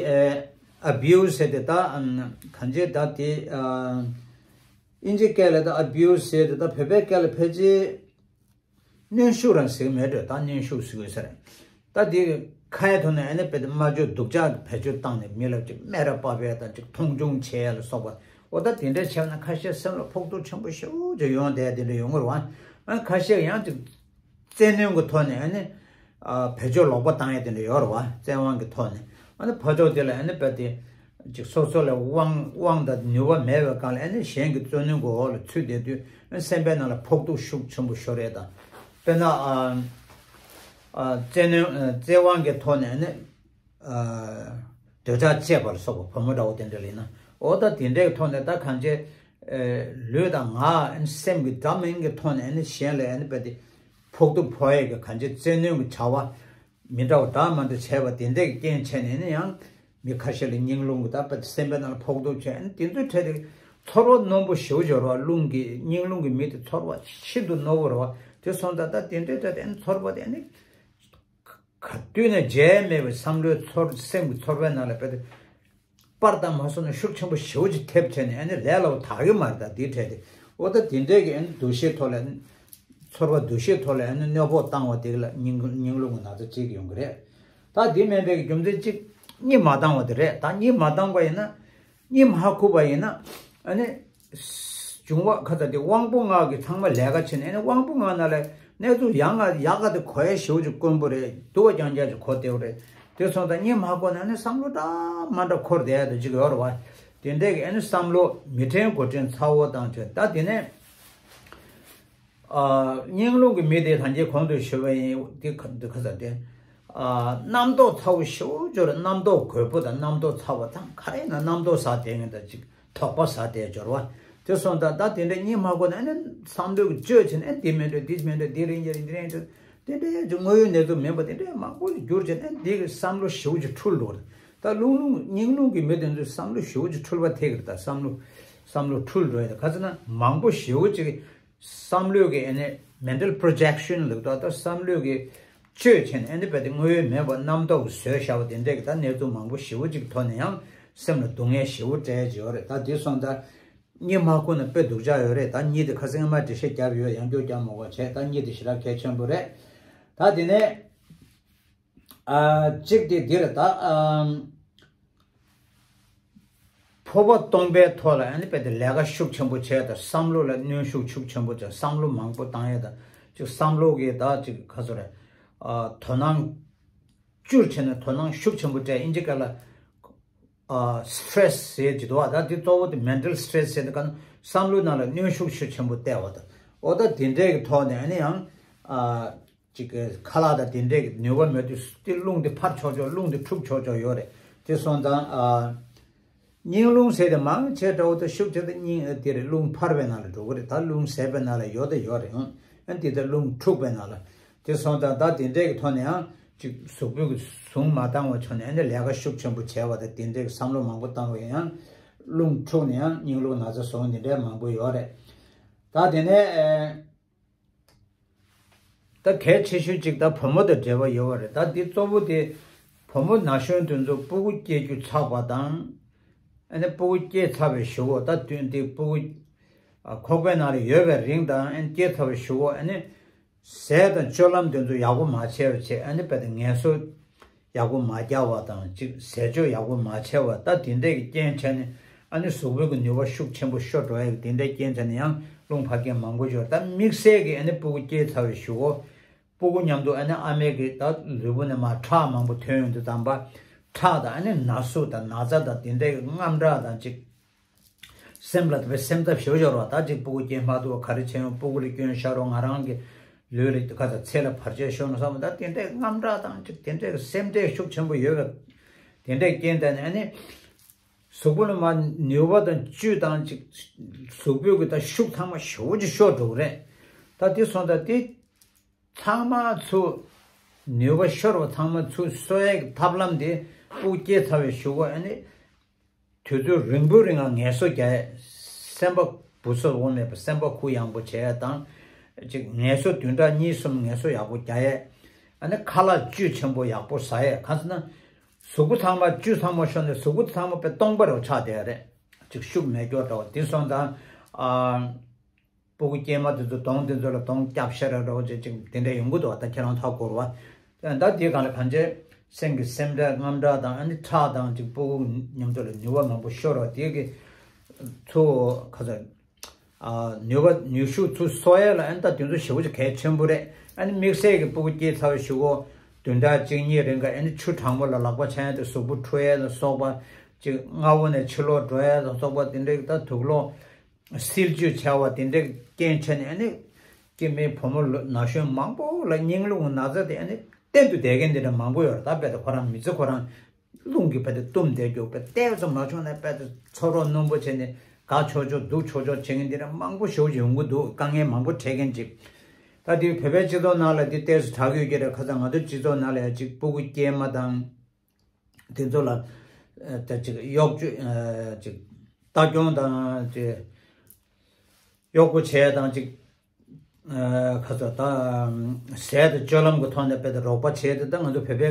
ཨ་abuse ཟེར་ཏེ་ད་ཨམ་གང་ཅི་ད་དེ་ཨ་ཨིན་ཇི་སྐད་ལ་ད་abuse ཟེར་ཏེ་ད་བོད་པའི་སྐད་ལ་ཕལ་ཆེར་གནོན་ཤུགས་རང་ཟེར་གི་མེད་འགྲོ། ད་གནོན་ཤུགས་ཟེར་དགོས་ས་རེད། ད་འདི་ཁ་ཡ་ཐོག་ནས་ཨ་ནི་དཔེ་དེ་སྨྲ་བརྗོད་སྡུག་ཅག་གི་བེད་སྤྱོད་བཏང་ནས་མི་ལ་ཅིག་སྨད་ར་དཔའ་བས་དང་ཅིག་མཐོང་ཆུང་བྱས་ལ་སོགས་པ། འོ་ད་དེ་འདྲ་བྱས་ན་ཁ་ཤས་སེམས་ལ་ཕོག་ཐུག་ཆེན་པོ་ཞེ་པོ་ཅིག་ཡོང་བསྡད་དེ་འདྲ་ཡོང་གི་རེད་བ། ཨ་ཁ་ཤས་ཡང་ཅིག་བཙན་གནོན་གྱི་ཐོག་ནས་ཨ་ནི་ཨ་བེད་སྤྱོད་ལོག་པ་བཏང་ཡ་དེ་འདྲ་ཡོད་རེད་བ། བཙན་དབང་གི་ཐོག་ནས་ཨ་ནི་ཕར་ཕྱོགས་དེ་ལ་ཨ་ནི་རྦད་དེ་ཅིག་སོ་སོ་ལ་དབང་དབང་དང་ནུས་པ་མེད་པའི་སྒང་ལ་ཨ་ནི་གཞན་གྱི་བཙན་གནོན་གྱི་འོག་ལ་ཚུད་བསྡད་དུས་ཨ་ནི་སེམས་པའི་ནང་ལ་ཕོག་ཐུག་ཤུགས་ཆེན་པོ་ཤོར་ཡས་དང་། དཔེར་ན་ཨ་ཨ་བཙན་གནོན་ཨ་བཙན་དབང་གི་ཐོག་ནས་ཨ་ནི་ཨ་འདོད་ཆགས་བཅས་པ་ལ་སོགས་པ་བུ་མོ་འདྲ་བོ་དེ་འདྲ་ལ་ཡིན་ན། འོ་ད་དེ་འདྲའི་ཐོག་ནས་ད་གང་ཅི་ ལུས་དང་ངག་སེམས་ཀྱི་འདྲ་མིན་གྱི་ཐོག་ནས་གཞན་ལ་ཕོག་ཐུག་ཕོག་ཡས་ཀྱི་གང་ཅི་བཙན་གནོན་གྱི་བྱ་བ་མི་འདྲ་བ་འདྲ་མི་འདྲ་བྱས་པ་དེ་འདྲའི་རྐྱེན་བྱས་ནས་ནི་ཡང་མི་ཁ་ཤས་ལ་སྙིང་རླུང་གི་ད་སེམས་པའི་ནང་ལ་ཕོག་ཐུག་བྱས་ནས་དེ་ཚོའི་གྲས་དེ་ཚོར་བ་རྣོན་པོ་ཞེ་པོ་ཅིག་ཡོད་རེད་བ། རླུང་གི་སྙིང་རླུང་གི་མི་དེ་ཚོར་བ་ཤིན་ཏུ་རྣོ་པོ་རེད་བ། དེ་སོང་ཙང་ད་དེ་འདྲའི་གྲས་དེ་ཚོར་བ་དེ་ནི་ག་དུས་ནས་བརྗེད་མེད་པའི་བསམ་བློའི་ཚོར་སེམས་ཀྱི་ཚོར་བའི་ནང་ལ་དཔེ་དེ་པར་དང་མ་སོང་ན་ཤུགས་ཆེན་པོ་ཞེ་པོ་ཅིག་ཐེབས་བྱས་ནས་ཨ་ནི་ལས་སླ་པོ་དག་གི་མ་རེད། ད་དེའི་གྲས་དེ་འོ་ད་དེ་འདྲའི་གི་ཨ་ནི་འདུ་ཤེས་ཐོག་ལ་ཚོར་བ་འདུ་ཤེས་ཐོག་ལ་ཨ་ནི་གནོད་ཕོག་བཏང་བ་དེ་ལ་སྙིང་སྙིང་རླུང་གི་ན་ཚ་ཅིག་ཡོང་གི་རེད། ད་དེ་མིན་པའི་གི་རྒྱུ་མཚན་གཅིག་གཉིད་མ་བཏང་བ་དེ་རེད། ད་གཉིད་མ་བཏང་པ་ཡིན་ན་གཉིད་མ་ཁུག་པ་ཡིན་ན་ཨ་ནི། འབྱུང་བ་ཁ་ཚ་དེ་དབང་པོ་ལྔ་གི་ཚང་མ་ལས་ཀ་བྱེད་ནས་ཨ་ནི་དབང་པོ་ལྔ་ནང་ལ་གནས་ཚུལ་ཡག་ག་ཡག་ག་དེ་གོ་ཡ་ཞེ་པོ་ཅིག་དཀོན་པོ་རེད། སྡུག་པ་རྐྱང་རྐྱང་ཅིག་གོ་བདེ་པོ་རེད། དེ་སོང་ཙང་གཉིད་མ་ཁུག་ན་ཨ་ནི་བསམ་བློ་འདྲ་མ་འདྲ་འཁོར་བསྡད་ཡ་དེ་ཅིག་ཡོད་རེད་བ། དེ་འདྲའི་གི་ཨ་ནི་བསམ་བློ་མི་དྲན་དགོས་དྲན་ཚ་བོ་བཏང་བྱས། ད་དེ་ནས་ཨ་སྙིང་རླུང་གི་མི་དེ་ད་གིན་གོང་དུ་ཞུས་པ་ཡིན། དེ་ཁ་དེ་ཁ་ཚ་དེ་ཨ་རྣམ་རྟོག་ཚ་བོ་ཞེ་པོ་ཅིག་ཡོད་རེད། རྣམ་རྟོག་རྒོད་པོ་དང་རྣམ་རྟོག་ཚ་བ་དང་ག་རེ་ཡིན་ན་རྣམ་རྟོག་ཟ་བསྡད་མཁན་དང་ཅིག་དོགས་པ་ཟ་བསྡད་སྦྱོར་བ། དེ་སོང་ཙང་ད་དེ་འདྲ་གཉིད་མ་ཁུག་ན་ཨ་ནི་བསམ་བློ་གི་བཅོས་བྱས་ནས་ཨ་འདི་མི་འདུག་འདི་མི་འདུག་འདི་རེད་འདི་རེད་འདི་རེད་འདི་རེད། དེ་འདྲའི་དངོས་ཡོད་གནས་ཚུལ་མིན་པ་དེ་འདྲའི་མང་པོ་ཞིག་བསྒྱུར་བྱས་ནས་འདི་གི་བསམ་བློ་ཞེ་པོ་ཅིག་འཁྲུལ་འགྲོ་གི་རེད། ད་རླུང་རླུང་སྙིང་རླུང་གི་མི་དེ་ཚོའི་བསམ་བློ་ཞེ་པོ་ཅིག་འཁྲུལ་བ་ཐེབས་ཀྱི་རེད། ད་བསམ་བློ་བསམ་བློ་འཁྲུལ་འགྲོ་ཡ་དེ་ག་ཚོད་ན་མང་པོ་ཞེ་པོ་ཅིག་བསམ་བློ་གི་ཨ་ནི་mental projection ལབ་དུས་ད་བསམ་བློ་གི་བཅོས་བྱས་ནས་ཨ་ནི་རྦད་དེ་དངོས་ཡོད་མེད་པ་རྣམ་རྟོག་གིས་བཟོས་བཞག་པ་དེ་འདྲས་ཀྱི་ད་གནས་ཚུལ་མང་པོ་ཞེ་པོ་ཅིག་ཐོག་ནས་ཡང་སེམས་ལ་སྡུག་བསྔལ་ཞེ་པོ་སྤྲད་ཀྱི་ཡོད་རེད། ད་དེ་སོང་ཙང་གཉིད་མ་ཁུག་ན་དཔེ་སྡུག་ཅག་ཡོད་རེད། ད་གཉིད་དེ་ཁ་སང་སྔོན་མ་འགྲེལ་བཤད་བརྒྱབ་ཡོད། ཡང་བསྐྱར་བརྒྱབ་མ་དགོས་བྱས། ད་གཉིད་དེ་ཞེ་དྲག་གལ་ཆེན་པོ་རེད། ད་དེ་ནས་ཨ་གཅིག་དེ་འདི་རེད། ད་ཨ་འཕོ་བ་སྟོང་པའི་ཐོག་ལ་ཨ་ནི་དཔེ་དེ་ལས་ཀ་ཤུགས་ཆེན་པོ་བྱས་དང་བསམ་བློ་ལ་གནོན་ཤུགས་ཤུགས་ཆེན་པོ་བྱས། བསམ་བློ་མང་པོ་བཏང་ཡས་དང་ཅིག་བསམ་བློ་གི་ད་ཅིག་ག་ཚོད་རེད། ཨ་དོ་སྣང་བཅུར་བྱས་ནས་དོ་སྣང་ཤུགས་ཆེན་པོ་སྤྲད། ཨིན་ཇི་སྐད་ལ་ཨ་stress ཟེར་གྱི་འདུག་བ། ད་འདི་གཙོ་བོ་དེ་mental stress ཟེར་དུས་ག་ན་བསམ་བློའི་ནང་ལ་གནོན་ཤུགས་ཤུགས་ཆེན་པོ་སྟེར་བ་དང་། འོ་ད་དེ་འདྲའི་གི་ཐོག་ནས་ཨ་ནི་ཡང་ཨ་ཅིག་གི་ཁ་ལག་དང་དེ་འདྲའི་གི་ནུས་པ་མེད་དུས་དེ་རླུང་དེ་འཕར་ཆོག་ཆོག་རླུང་དེ་འཁྲུག་ཆོག་ཆོག་ཡོད་རེད། དེ་སོང་ཙང་ཨ་སྙིང་རླུང་ཟེར་དེ་མང་ཆེ་འདྲ་བོ་དེ་ཤུགས་ཆེ་དེ་སྙིང་དེ་རེད། རླུང་འཕར་བའི་ནང་ལ་འགྲོ་གི་རེད། ད་རླུང་ཟད་པའི་ནང་ལ་ཡོད་དེ་ཡོད་རེད། ཨ་དེ་ད་རླུང་འཁྲུག་པའི་ནང་ལ། དེ་སོང་ཙང་ད་དེ་འདྲའི་གི་ཐོག་ནས་ཡང་ཅིག་གཟུགས་པོའི་གི་ཟུངས་མ་འདང་བ་བྱུང་ནས་ཨ་ནི་ལས་ཀ་ཤུགས་ཆེན་པོ་བྱས་པ་དང་དེ་འདྲའི་གི་བསམ་བློ་མང་པོ་བཏང་བ་ཡང་རླུང་འཁྲུགས་ནས་ཡང་སྙིང་རླུང་ན་ཚ་བྱུང་། དེ་འདྲའི་མང་པོ་ཡོད་རེད། ད་དེ་ནས་ཨེ། ད་གལ་ཆེ་ཤོས་གཅིག་ད་བུ་མོ་དང་འབྲེལ་བ་ཡོད་པ་རེད། ད་འདི་གཙོ་བོ་དེ་བུ་མོ་ན་གཞོན་དེ་ཚོ་སྤུ་གུ་སྐྱེ་རྒྱུ་ཚར་བ་དང་། ཨ་ནི་སྤུ་གུ་སྐྱེས་ཚར་བའི་གཞུག་གུ་ད་དུས་འདི་སྤུ་གུ་ཁོག་པའི་ནང་ལ་ཡོད་པའི་རིང་དང་ཨ་ནི་སྐྱེས་ཚར་བའི་གཞུག་གུ་ཨ་ནི་ཟས་དང་སྤྱོད་ལམ་དེ་ཚོ་ཡག་པོ་མ་བྱས་པ་བྱས། ཨ་ནི་རྦད་དེ་ངལ་གསོ་ཡག་པོ་མ་རྒྱག་པ་དང་ཅིག་ཟས་སྤྱོད་ཡག་པོ་མ་བྱས་པ། ད་དེ་འདྲས་ཀྱི་རྐྱེན་བྱས་ནས་ཨ་ནི་གཟུགས་པོའི་གི་ནུས་པ་ཤུགས་ཆེན་པོ་ཤོར་འགྲོ་ཡ་གི་དེ་འདྲའི་རྐྱེན་བྱས་ནས་ཡང་རླུང་འཕར་མཁན་མང་པོ་ཡོད། ད་དམིགས་བསལ་གྱི་ཨ་ནི་སྤུ་གུ་སྐྱེས་ཚར་བའི་གཞུག་གུ་སྤུ་གུ་མཉམ་དུ་ཨ་ནི་ཨ་མའི་གི་ད་ལུས་པོ་ནས་མར་ཁྲག་མང་པོ་ཐོན་ཡོང་དུས་ཙམ་པ་ཁྲག་དང་ཨ་ནི་ན་ཟུག་དང་ན་ཚ་དང་དེ་འདྲའི་གི་དངངས་སྐྲག་དང་ཅིག་སེམས་ལ་དཔེ་སེམས་འཚབ་ཞེ་པོ་ཅིག་ཡོད་རེད་བ། ད་ཅིག་སྤུ་གུ་སྐྱེས་མ་ཐུབ་པ་ག་རེ་བྱས་ཡོང་། སྤུ་གུ་ལ་སྐྱོན་ཤོར་རོགས། ང་རང་གི་ལུས་ལ་ཁ་ཚ་ཚེ་ལ་བར་ཆད་ཤོར་ན་བསམ་པ། ད་དེ་འདྲའི་དངངས་སྐྲག་དང་ཅིག་དེ་འདྲའི་སེམས་ཁྲལ་ཤུགས་ཆེན་པོ་ཡོད་པ། དེ་འདྲའི་རྐྱེན་བྱས་ནས་ཨ་ནི་གཟུགས་པོ་ལ་མར་ནུས་པ་དང་བཅུད་དང་ཅིག་གཟུགས་པོའི་གི་ད་ཤུགས་ཚང་མ་ཞེ་པོ་ཅིག་ཤོར་འགྲོ་གི་རེད། ད་དེ་སོང་ཙང་དེ་ཚང་མ་ཚུར་ནུས་པ་ཤོར་བ་ཚང་མ་ཚུར་གསོ་ཡས་ཀྱི་ཐབས་ལམ་དེ་སྤུ་གུ་སྐྱེས་ཚར་བའི་གཞུག་གུ་ཨ་ནི་དུས་ཚོད་རིང་པོའི་རིང་ལ་ངལ་གསོ་རྒྱག་ཡས། སེམས་པ་སྦུ་སྲོག་འོང་མེད་པ་སེམས་པ་གུ་ཡངས་པོ་བྱེད་ཡས་དང་། ཅིག་ངལ་གསོ་བདུན་ཕྲག་གཉིས་གསུམ་ངལ་གསོ་ཡག་པོ་རྒྱག་ཡས། ཨ་ནི་ཁ་ལག་བཅུད་ཆེན་པོ་ཡག་པོ་ཟ་ཡས། གང་ཟེར་ན་གཟུགས་པོ་ཚང་མ་བཅུད་ཚང་མ་ཤོར་ནས་གཟུགས་པོ་ཚང་མ་དཔེ་སྟོང་པ་རུ་ཆགས་བསྡད་ཡོད་རེད། ཅིག་ཤུགས་མེད་སྐྱོ་འདྲ་བོ་དེ་སོང་ཙང་ཨ། སྤུ་གུ་སྐྱེས་མ་དེ་ཚོ་གདོང་དེ་ཚོ་ལ་གདོང་སྐྱབས་ཤ་ར་འདྲ་བོ་ཅིག་ཅིག་དེ་འདྲ་ཡོང་གི་འདུག་བ། ད་ཁྱེད་རང་ཧ་གོ་རེད་བ། ད་དེའི་སྒང་ལ་གང་ཅི་སེམས་ཀྱི་སེམས་ཁྲལ་དངངས་སྐྲག་དང་ཨ་ནི་ཁྲག་དང་ཅིག་སྤུ་གུ་མཉམ་དུ་ལ་ནུས་པ་མང་པོ་ཤོར་བ་དེ་གི་ཚུར་ག་ཚོད་ཨ་ནུས་པ་ནུས་ཤུགས་ཚུར་གསོ་ཡས་ལ་ཨ་ནི་ད་དེ་ཚོ་ཞེ་པོ་ཅིག་གལ་ཆེན་པོ་རེད། ཨ་ནི་དམིགས་བསལ་གྱི་སྤུ་གུ་སྐྱེས་ཚར་བའི་གཞུག་གུ་བདུན་ཕྲག་གཅིག་གཉིས་རིང་ག་ཨ་ནི་ཆུ་གྲང་མོ་ལ་ལག་པ་འཆང་ཡས་དེ། གཟུགས་པོ་འཁྲུ་ཡས་ལ་སོགས་པ་ཅིག་སྔ་པོ་ནས་ཕྱི་ལོགས་འགྲོ་ཡས་ལ་སོགས་པ་དེ་འདྲའི་ད་དུག་ལོག་སིལ་བཅུད་བྱ་བ་དེ་འདྲའི་རྐྱེན་བྱས་ནས་ཨ་ནི་སྐྱེ་དམན་བུ་མོ་ལོ་ན་གཞོན་མང་པོ་ལ་སྙིང་རླུང་ན་ཚ་དེ་ཨ་ནི་གཏན་དུ་བསྡད་མཁན་དེ་འདྲ་མང་པོ་ཡོད་རེད། ད་དཔེ་ད་ཁོ་རང་མི་ཚེ་ཁོ་རང་རླུང་གིས་དཔེ་ད་བཏུམས་བསྡད་རྒྱུ། དཔེ་ཏོག་ཙམ་མ་བྱུང་ན་དཔེ་ད་ཚོར་རོགས་རྣོན་པོ་བྱས་ནས་ དགའ་ཆོག་ཆོག་སྡུག་ཆོག་ཆོག་བྱེད་མཁན་དེ་འདྲ་མང་པོ་ཞེ་པོ་ཅིག་ཡོང་གི་འདུག། དཀའ་ངལ་མང་པོ་འཕྲད་མཁན་ཅིག། ད་དེ་བོད་པའི་སྤྱི་ཚོགས་ནང་ལ་དེ་ཏོག་ཙམ་དྲག་ཡོད་ཀྱི་རེད། ཁ་སང་ང་ཚོ་སྤྱི་ཚོགས་ནང་ལ་ཡང་ཅིག་སྤུ་གུ་སྐྱེས་མ་དང་དེ་ཚོ་ལ་ཨ་ད་ཅིག་གཡོག་བཅོལ་ཨ་ཅིག་ལྟ་སྐྱོང་དང་ཅིག་གཡོག་པོ་བྱས་དང་ཅིག་ཨ་ཁ་ཚ་ད་ཟས་དང་སྤྱོད་ལམ་གྱི་ཐོག་ནས་དཔེ་ད་རོགས་པ་བྱས་ཏེ། ད་ང་ཚོ་བོད་པའི་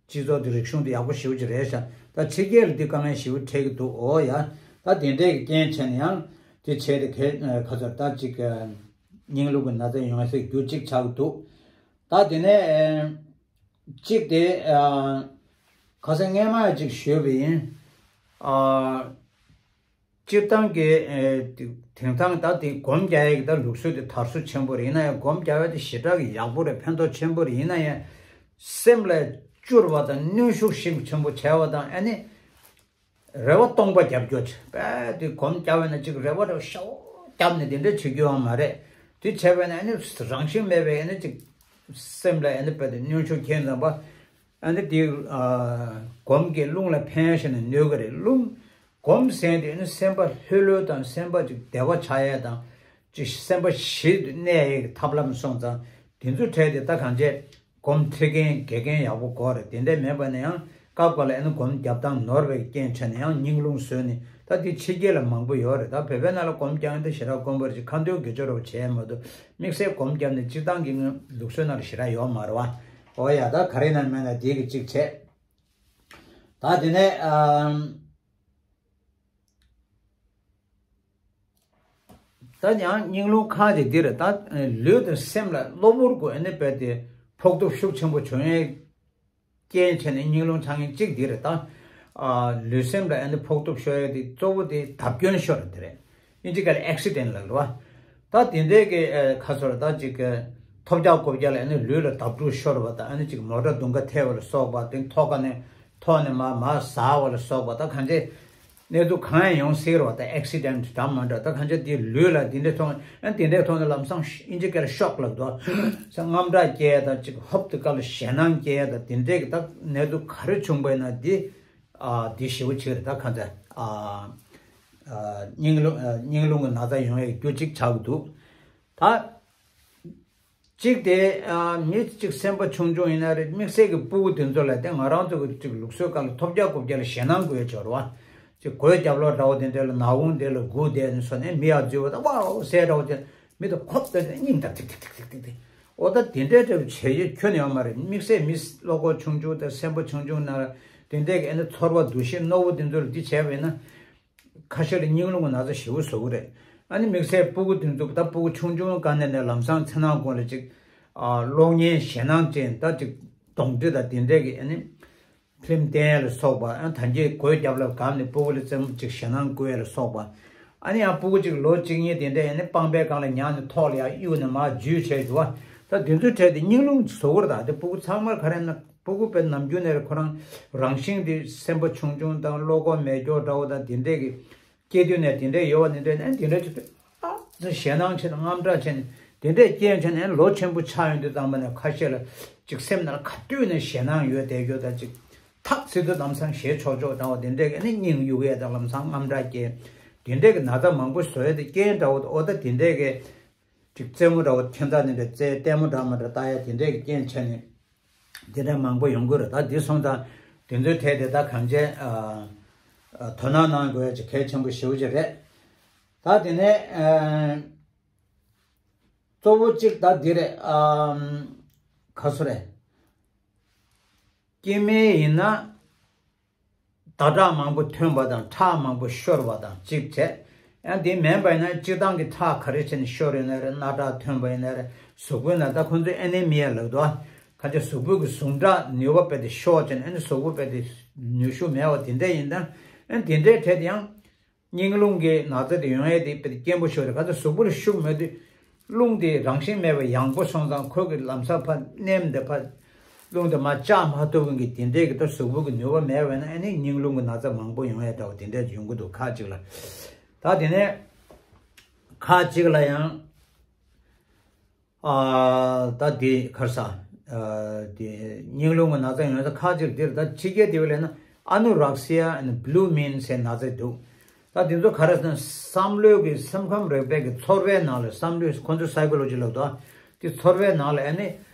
སྤྱི་ཚོགས་དེ་རིག་གཞུང་དེ་ཡག་པོ་ཞེ་པོ་ཅིག་རེད་ཤག། ད་ཕྱི་རྒྱལ་ལ་འདི་དཀའ་ངལ་ཞེ་པོ་འཕྲད་ཀྱི་འདུག། འོ་ཡ། ད་དེ་འདྲའི་གི་རྐྱེན་བྱས་ནས་ཡང་དེ་བྱས་ཏེ་ག་ཁ་ཚ་ད་ཅིག་སྙིང་རླུང་གི་ན་ཚ་ཡོང་ཡ་སའི་རྒྱུ་གཅིག་ཆགས་ཀྱི་འདུག། ད་དེ་ནས་གཅིག་དེ་ཁ་སང་སྔས་མ་ཅིག་ཞུས་པ་ཡིན། སྤྱིར་བཏང་གི་དེང་སང་ད་དེ་སྒོམ་རྒྱག་ཡས་ཀྱི་ད་ལུགས་སྲོལ་དེ་དར་སྲོལ་ཆེན་པོ་རེད། ཡིན་ན་ཡང་སྒོམ་རྒྱག་ཡས་དེ་ཞེ་དྲག་གི་ཡག་པོ་རེད། ཕན་ཐོགས་ཆེན་པོ་རེད། ཡིན་ན་ཡང་སེམས་ལ་སྐྱུར་བ་དང་གནོན་ཤུགས་ཤིག་ཆེན་པོ་བྱས་པ་དང་། ཨ་ནི་རེ་བ་སྟོང་པ་རྒྱབ་སྐྱོར་བྱས་པས་དེ་སྒོམ་རྒྱག་པས་ན་ཅིག་རེ་བ་རེ་བ་ཤ་བོ་བརྒྱབ་ནས་དེ་འདྲ་བྱེད་རྒྱུ་ཡང་མ་རེད། དེ་བྱས་པས་ན་ཨ་ནི་རང་བཞིན་མེད་པའི་ཨ་ནི་ཅིག་སེམས་ལ་ཨ་ནི་དཔེ་དེ་གནོན་ཤུགས་ཁྱེར་ཙམ་པ། ཨ་ནི་དེ་སྒོམ་གྱི་རླུང་ལ་ཕན་ཞིག་ནས་གནོད་ཀྱི་རེད། རླུང་སྒོམ་ཟེར་དེ་ནི་སེམས་པ་ལྷོད་ལྷོད་དང་སེམས་པ་ཅིག་བདེ་བ་ཆགས་ཡས་དང་། ཅིག་སེམས་པ་ཞི་གནས་ཡས་ཀྱི་ཐབས་ལམ་སོང་ཙང་། དེ་ཚོ་འཕྲད་དེ་ད་གང་བྱས་སྒོམ་ཁྲིད་མཁན་དགེ་རྒན་ཡག་པོ་དགོས་རེད། དེ་འདྲ་མེད་པ་ན་ཡང་སྐབས་འགའ་ལ་ཨ་ནི་སྒོམ་རྒྱབ་སྟངས་ནོར་བའི་རྐྱེན་བྱས་ནས་ཡང་སྙིང་རླུང་ཟོས་ནས། ད་དེ་ཕྱི་རྒྱལ་ལ་མང་པོ་ཡོད་རེད། ད་བོད་པའི་ནང་ལ་སྒོམ་རྒྱག་མཁན་དེ་ཞེ་དྲག་དཀོན་པོ་རེད། ཅིག་ཁ་འདོན་དགེ་སྦྱོར་རོགས་བྱས་མ་གཏོགས་དམིགས་བསལ་སྒོམ་བརྒྱབ་ནས་སྤྱིར་བཏང་གི་ལུགས་སྲོལ་ནང་ལ་ཞེ་དྲག་ཡོད་མ་རེད་བ། འོ་ཡ། ད་ག་རེ་ན་མེད་ན་དེ་གི་གཅིག་བྱས། ད་དེ་ནས་ཨམ། ད་ཡང་སྙིང་རླུང་ཁག་ཅིག་འདི་རེད། ད་ལུས་དང་སེམས་ལ་གློ་བུར་དུ་ཨ་ནི་དཔེ་དེ་ཕོག་ཐུག་ཤུགས་ཆེན་པོ་བྱུང་ཡས་རྐྱེན་བྱས་ནས་སྙིང་རླུང་ཆགས་མཁན་གཅིག་འདི་རེད། ད་ཨ་ལུས་སེམས་ལ་ཨ་ནི་ཕོག་ཐུག་ཤོར་ཡས་དེ་གཙོ་བོ་དེ་བརྡབ་སྐྱོན་ཤོར་བ་དེ་རེད། ཨིན་ཇི་སྐད་ལ་ཨེག་སི་ཌེན་ཊི་ལབ་རེད་བ། ད་དེ་འདྲའི་གི་ཨ་ཁ་སོར་ད་ཅིག་གི་ཐོབ་རྒྱག་རྐུབ་རྒྱག་ལ་ཨ་ནི་ལུས་ལ་བརྡབ་འཁྲུག་ཤོར་བ་དང་། ཨ་ནི་ཅིག་མོ་ཊ་དུང་ཁ་ཐལ་བ་ལ་སོགས་པ་དེ། ཐོག་ཁ་ནས་ཐོག་ནས་མར་མར་ཟག་པ་ལ་སོགས་པ། ད་གང་ཅི་གནས་ཚུལ་གང་ཡང་ཡོང་སྲིད་རེད་བ། ད་ཨེག་སི་ཌེན་ཊི་འདྲ་མ་འདྲ། ད་གང་ཅི་དེ་ལུས་ལ་དེ་འདྲ་ཐོག་ཨ་དེ་འདྲ་ཐོག་ནས་ལམ་སང་ཨིན་ཇི་སྐད་ལ་ཤོག་ལབ་འདུག། ས་དངངས་སྐྲག་སྐྱེ་ཡ་དང་། ཅིག་ཧོབ་ཏེ་དཀའ་ལས་ཞེད་སྣང་སྐྱེ་ཡ་དང་། དེ་འདྲའི་གི་ད་གནས་ཚུལ་ག་རེ་བྱུང་བ་ཡིན་ན་དེ་ཨ་དེ་ཞེ་པོ་ཅིག་རེད། ད་གང་ཅི་ཨ་ཨ་སྙིང་རླུང་ཨ་སྙིང་རླུང་གི་ན་ཚ་ཡོང་ཡའི་རྒྱུ་གཅིག་ཆགས་ཀྱི་འདུག། ད་གཅིག་དེ་ཨ་མི་གཅིག་སེམས་པ་ཆུང་ཆུང་ཡིན་ན་རེད། དམིགས་བསལ་གྱི་སྤུ་གུ་དེ་ཚོ་ལ་དེ་ང་རང་ཚོ་གི་ཅིག་ལུགས་སྲོལ་སྒང་ལ་ཐོབ་རྒྱག་རྐུབ་རྒྱག་ལ་ཞེད་སྣང་དགོས་ཡ་ཅིག་ཡོད་རེད་བ། ཅིག་གོས་རྒྱབ་ལོགས་འདྲ་བོ་དེ་འདྲ་ལ་ནག་ཁུང་དེ་ལ་སྒུག་བསྡད་ནས་སོང་ནས་མི་ཡར་འཛུལ་བ་དང་། ཝའོ་ཟེར་འདྲ་བོ་དེ་མི་དང་ཁོབ་བསྡད་ནས་སྙིང་ད་ཐིག་ཐིག་ཐིག་ཐིག་ཐིག་ཐིག། འོ་ད་དེ་འདྲའི་འདྲ་བོ་བྱེད་ཡས་ཁྱོན་ནས་ཡོད་མ་རེད། དམིགས་བསལ་མི་བློ་ཁོག་ཆུང་ཆུང་དང་སེམས་པ་ཆུང་ཆུང་ན་ར་དེ་འདྲའི་གི་ཨ་ནི་ཚོར་བ་འདུ་ཤེས་རྣོ་བོ་དེ་ཚོ་ལ་འདི་བྱས་པ་ཡིན་ན། ཁ་ཤས་ལ་སྙིང་རླུང་གི་ན་ཚ་ཞེ་པོ་བཟོ་གི་རེད། ཨ་ནི་དམིགས་བསལ་སྤུ་གུ་དེ་ཚོ། ད་སྤུ་གུ་ཆུང་ཆུང་སྒང་ནས་ནས་ལམ་སང་མཚན་ནག་གུང་ལ་ཅིག་ཨ་གློག་བརྙན་ཞེད་སྣང་ཅན། ད་ཅིག་གདོན་འདྲེ་དང་དེ་འདྲས་ཀྱི་ཨ་ནི་ཕིལམ་བསྟན་ཡ་ལ་སོགས་པ། ཨ་ད་གིན་གོས་རྒྱབ་ལ་སྒང་ནས་སྤུ་གུ་ལ་རྩེད་མོ་ཅིག་ཞེད་སྣང་བསྐུལ་ཡ་ལ་སོགས་པ། ཨ་ནི་ཡང་སྤུ་གུ་ཅིག་ལོ་གཅིག་གཉིས་དེ་འདྲས་ཨ་ནི་པང་པའི་སྒང་ལ་ཉལ་ནས་ཐོག་ལ་ཡར་གཡུག་ནས་མར་འཇུས་བྱས་འདུག་བ། ད་དེ་ཚོའི་གྲས་དེ་སྙིང་རླུང་བཟོ་གི་རེད། ད་དེ་སྤུ་གུ་ཚང་མར་ག་རེ་ན། སྤུ་གུ་དཔེ་ནམ་རྒྱུན་ནས་རེད། ཁོ་རང་རང་བཞིན་དེ་སེམས་པ་ཆུང་ཆུང་དང་བློ་ཁོག་མེད་སྐྱོ་འདྲ་བོ་དང་དེ་འདྲས་ཀྱི་སྐྱེས་དུས་ནས་དེ་འདྲས་ཡོད་པ་དེ་འདྲས་ནས། དེ་འདྲས་ཅིག་ཨ་ཞེད་སྣང་ཆེ་ནས་དངངས་སྐྲག་ཆེ་ནས་དེ་འདྲས་རྐྱེན་བྱས་ནས་ལོ་ཆེན་པོ་ཆགས་ཡོང་དུས་ཙམ་པ་ནས་ཁ་ཤས་ལ་ཅིག་སེམས་ནང་ག་དུས་ནས་ཞེད་སྣང་ཡོད་བསྡད་རྒྱུ་དང་། ཅིག་ཐག་ཆོད་དུས་ལམ་སང་ཞེད་ཆོག་ཆོག་འདྲ་བོ་དེ་འདྲས་ཀྱི་ཨ་ནི་སྙིང་གཡུག་ཡས་དང་ལམ་སང་དངངས་སྐྲག་སྐྱེ། དེ་འདྲས་ཀྱི་ན་ཚ་མང་པོ་བཟོ་ཡས་དེ་རྐྱེན་འདྲ་བོ། འོ་ད་དེ་འདྲས་ཀྱི་ཅིག་རྩེད་མོ་འདྲ་བོ་ཁྱད་མཚར་དེ་འདྲ་རྩེ། ལྟད་མོ་འདྲ་མ་འདྲ་ལྟ་ཡ་དེ་འདྲས་ཀྱི་རྐྱེན་བྱས་ནས་དེ་འདྲ་མང་པོ་ཡོང་གི་རེད། ད་འདི་སོང་ཙང་དེ་ཚོའི་གྲས་དེ་ད་གང་ཅི་ཨ་ཨ་དོ་སྣང་གནང་དགོས་ཡ་ཅིག་གལ་ཆེན་པོ་ཞེ་པོ་ཅིག་རེད། ད་དེ་ནས་ཨ་གཙོ་བོ་གཅིག་ད་འདི་རེད། ཨམ་ག་སུ་རེད། སྐྱེ་དམན་ཡིན་ན་ཟླ་ཁྲག་མང་པོ་ཐོན་པ་དང་ཁྲག་མང་པོ་ཤོར་བ་དང་གཅིག་བྱས། ཡང་དེ་མིན་པ་ཡིན་ན་སྤྱིར་བཏང་གི་ཁྲག་ག་རེ་བྱས་ནས་ཤོར་ཡོད་ན་རེད། རྣག་ཁྲག་ཐོན་པ་ཡིན་ན་རེད། གཟུགས་པོའི་ནང་ད་ཁོང་ཚོས་ཨེ་ནི་མི་ཡ་ལབ་འདུག་ཨ། ཁ་ཆེ་གཟུགས་པོའི་གི་ཟུངས་ཁྲག་ནུས་པ་དཔེ་དེ་ཤོར་བྱས་ནས་ཨ་ནི་གཟུགས་པོ་དཔེ་དེ་ནུས་ཤུགས་མེད་པ་དེ་འདྲ་ཡིན་ན། ཨ་ནི་དེ་འདྲའི་གྲས་དེ་ཡང་སྙིང་རླུང་གི་ན་ཚ་དེ་ཡོང་ཡས་དེ་དཔེ་དེ་སྐྱེན་པོ་ཤོར་རེད། ཁ་ཆེ་གཟུགས་པོ་ལ་ཤུགས་མེད་དུས། རླུང་དེ་རང་བཞིན་མེད་པར་ཡང་པོ་སོང་ཙང་ཁོ་གི་ལམ་སང་ཕར་མནན་དེ་ཕར་རླུང་དེ་མར་བཅག་མ་ཐུབ་མཁན་གྱི་དེ་འདྲས་ཀྱི་ད་གཟུགས་པོ་གི་ནུས་པ་མེད་པ་ན་ཨ་ནི་སྙིང་རླུང་གི་ན་ཚ་མང་པོ་ཡོང་ཡ་འདྲ་བོ་དེ་འདྲས་ཡོང་གི་འདུག་ཁག་ཅིག་ལ། ད་དེ་ནས་ཁག་ཅིག་ལ་ཡང་ཨ་ད་དེ་ག་རེ་ཟ། ཨ་དེ་སྙིང་རླུང་གི་ན་ཚ་ཡོང་ཡ་ད་ཁག་ཅིག་འདིར་ད་ཕྱི་རྒྱལ་དེ་བས་ལས་ན་ཨ་ནུ་རེག་སི་ཡ་ཨ་ནི་བྷུ་ལུ་མིན་ཟེར་ན་ཚ་འདུག། ད་ ད་དེ་ཚོ་ག་རེ་ཟེར་ན་བསམ་བློའི་གི་སེམས་ཁམས་རིག་པའི་གི་ཚོར་བའི་ནང་ལ་བསམ་བློའི་ཁོ་ཚོའི་སའི་ཀོ་ལོ་ཇི་ལབ་དོ། དེ་ཚོར་བའི་ནང་ལ་ཨ་ནི་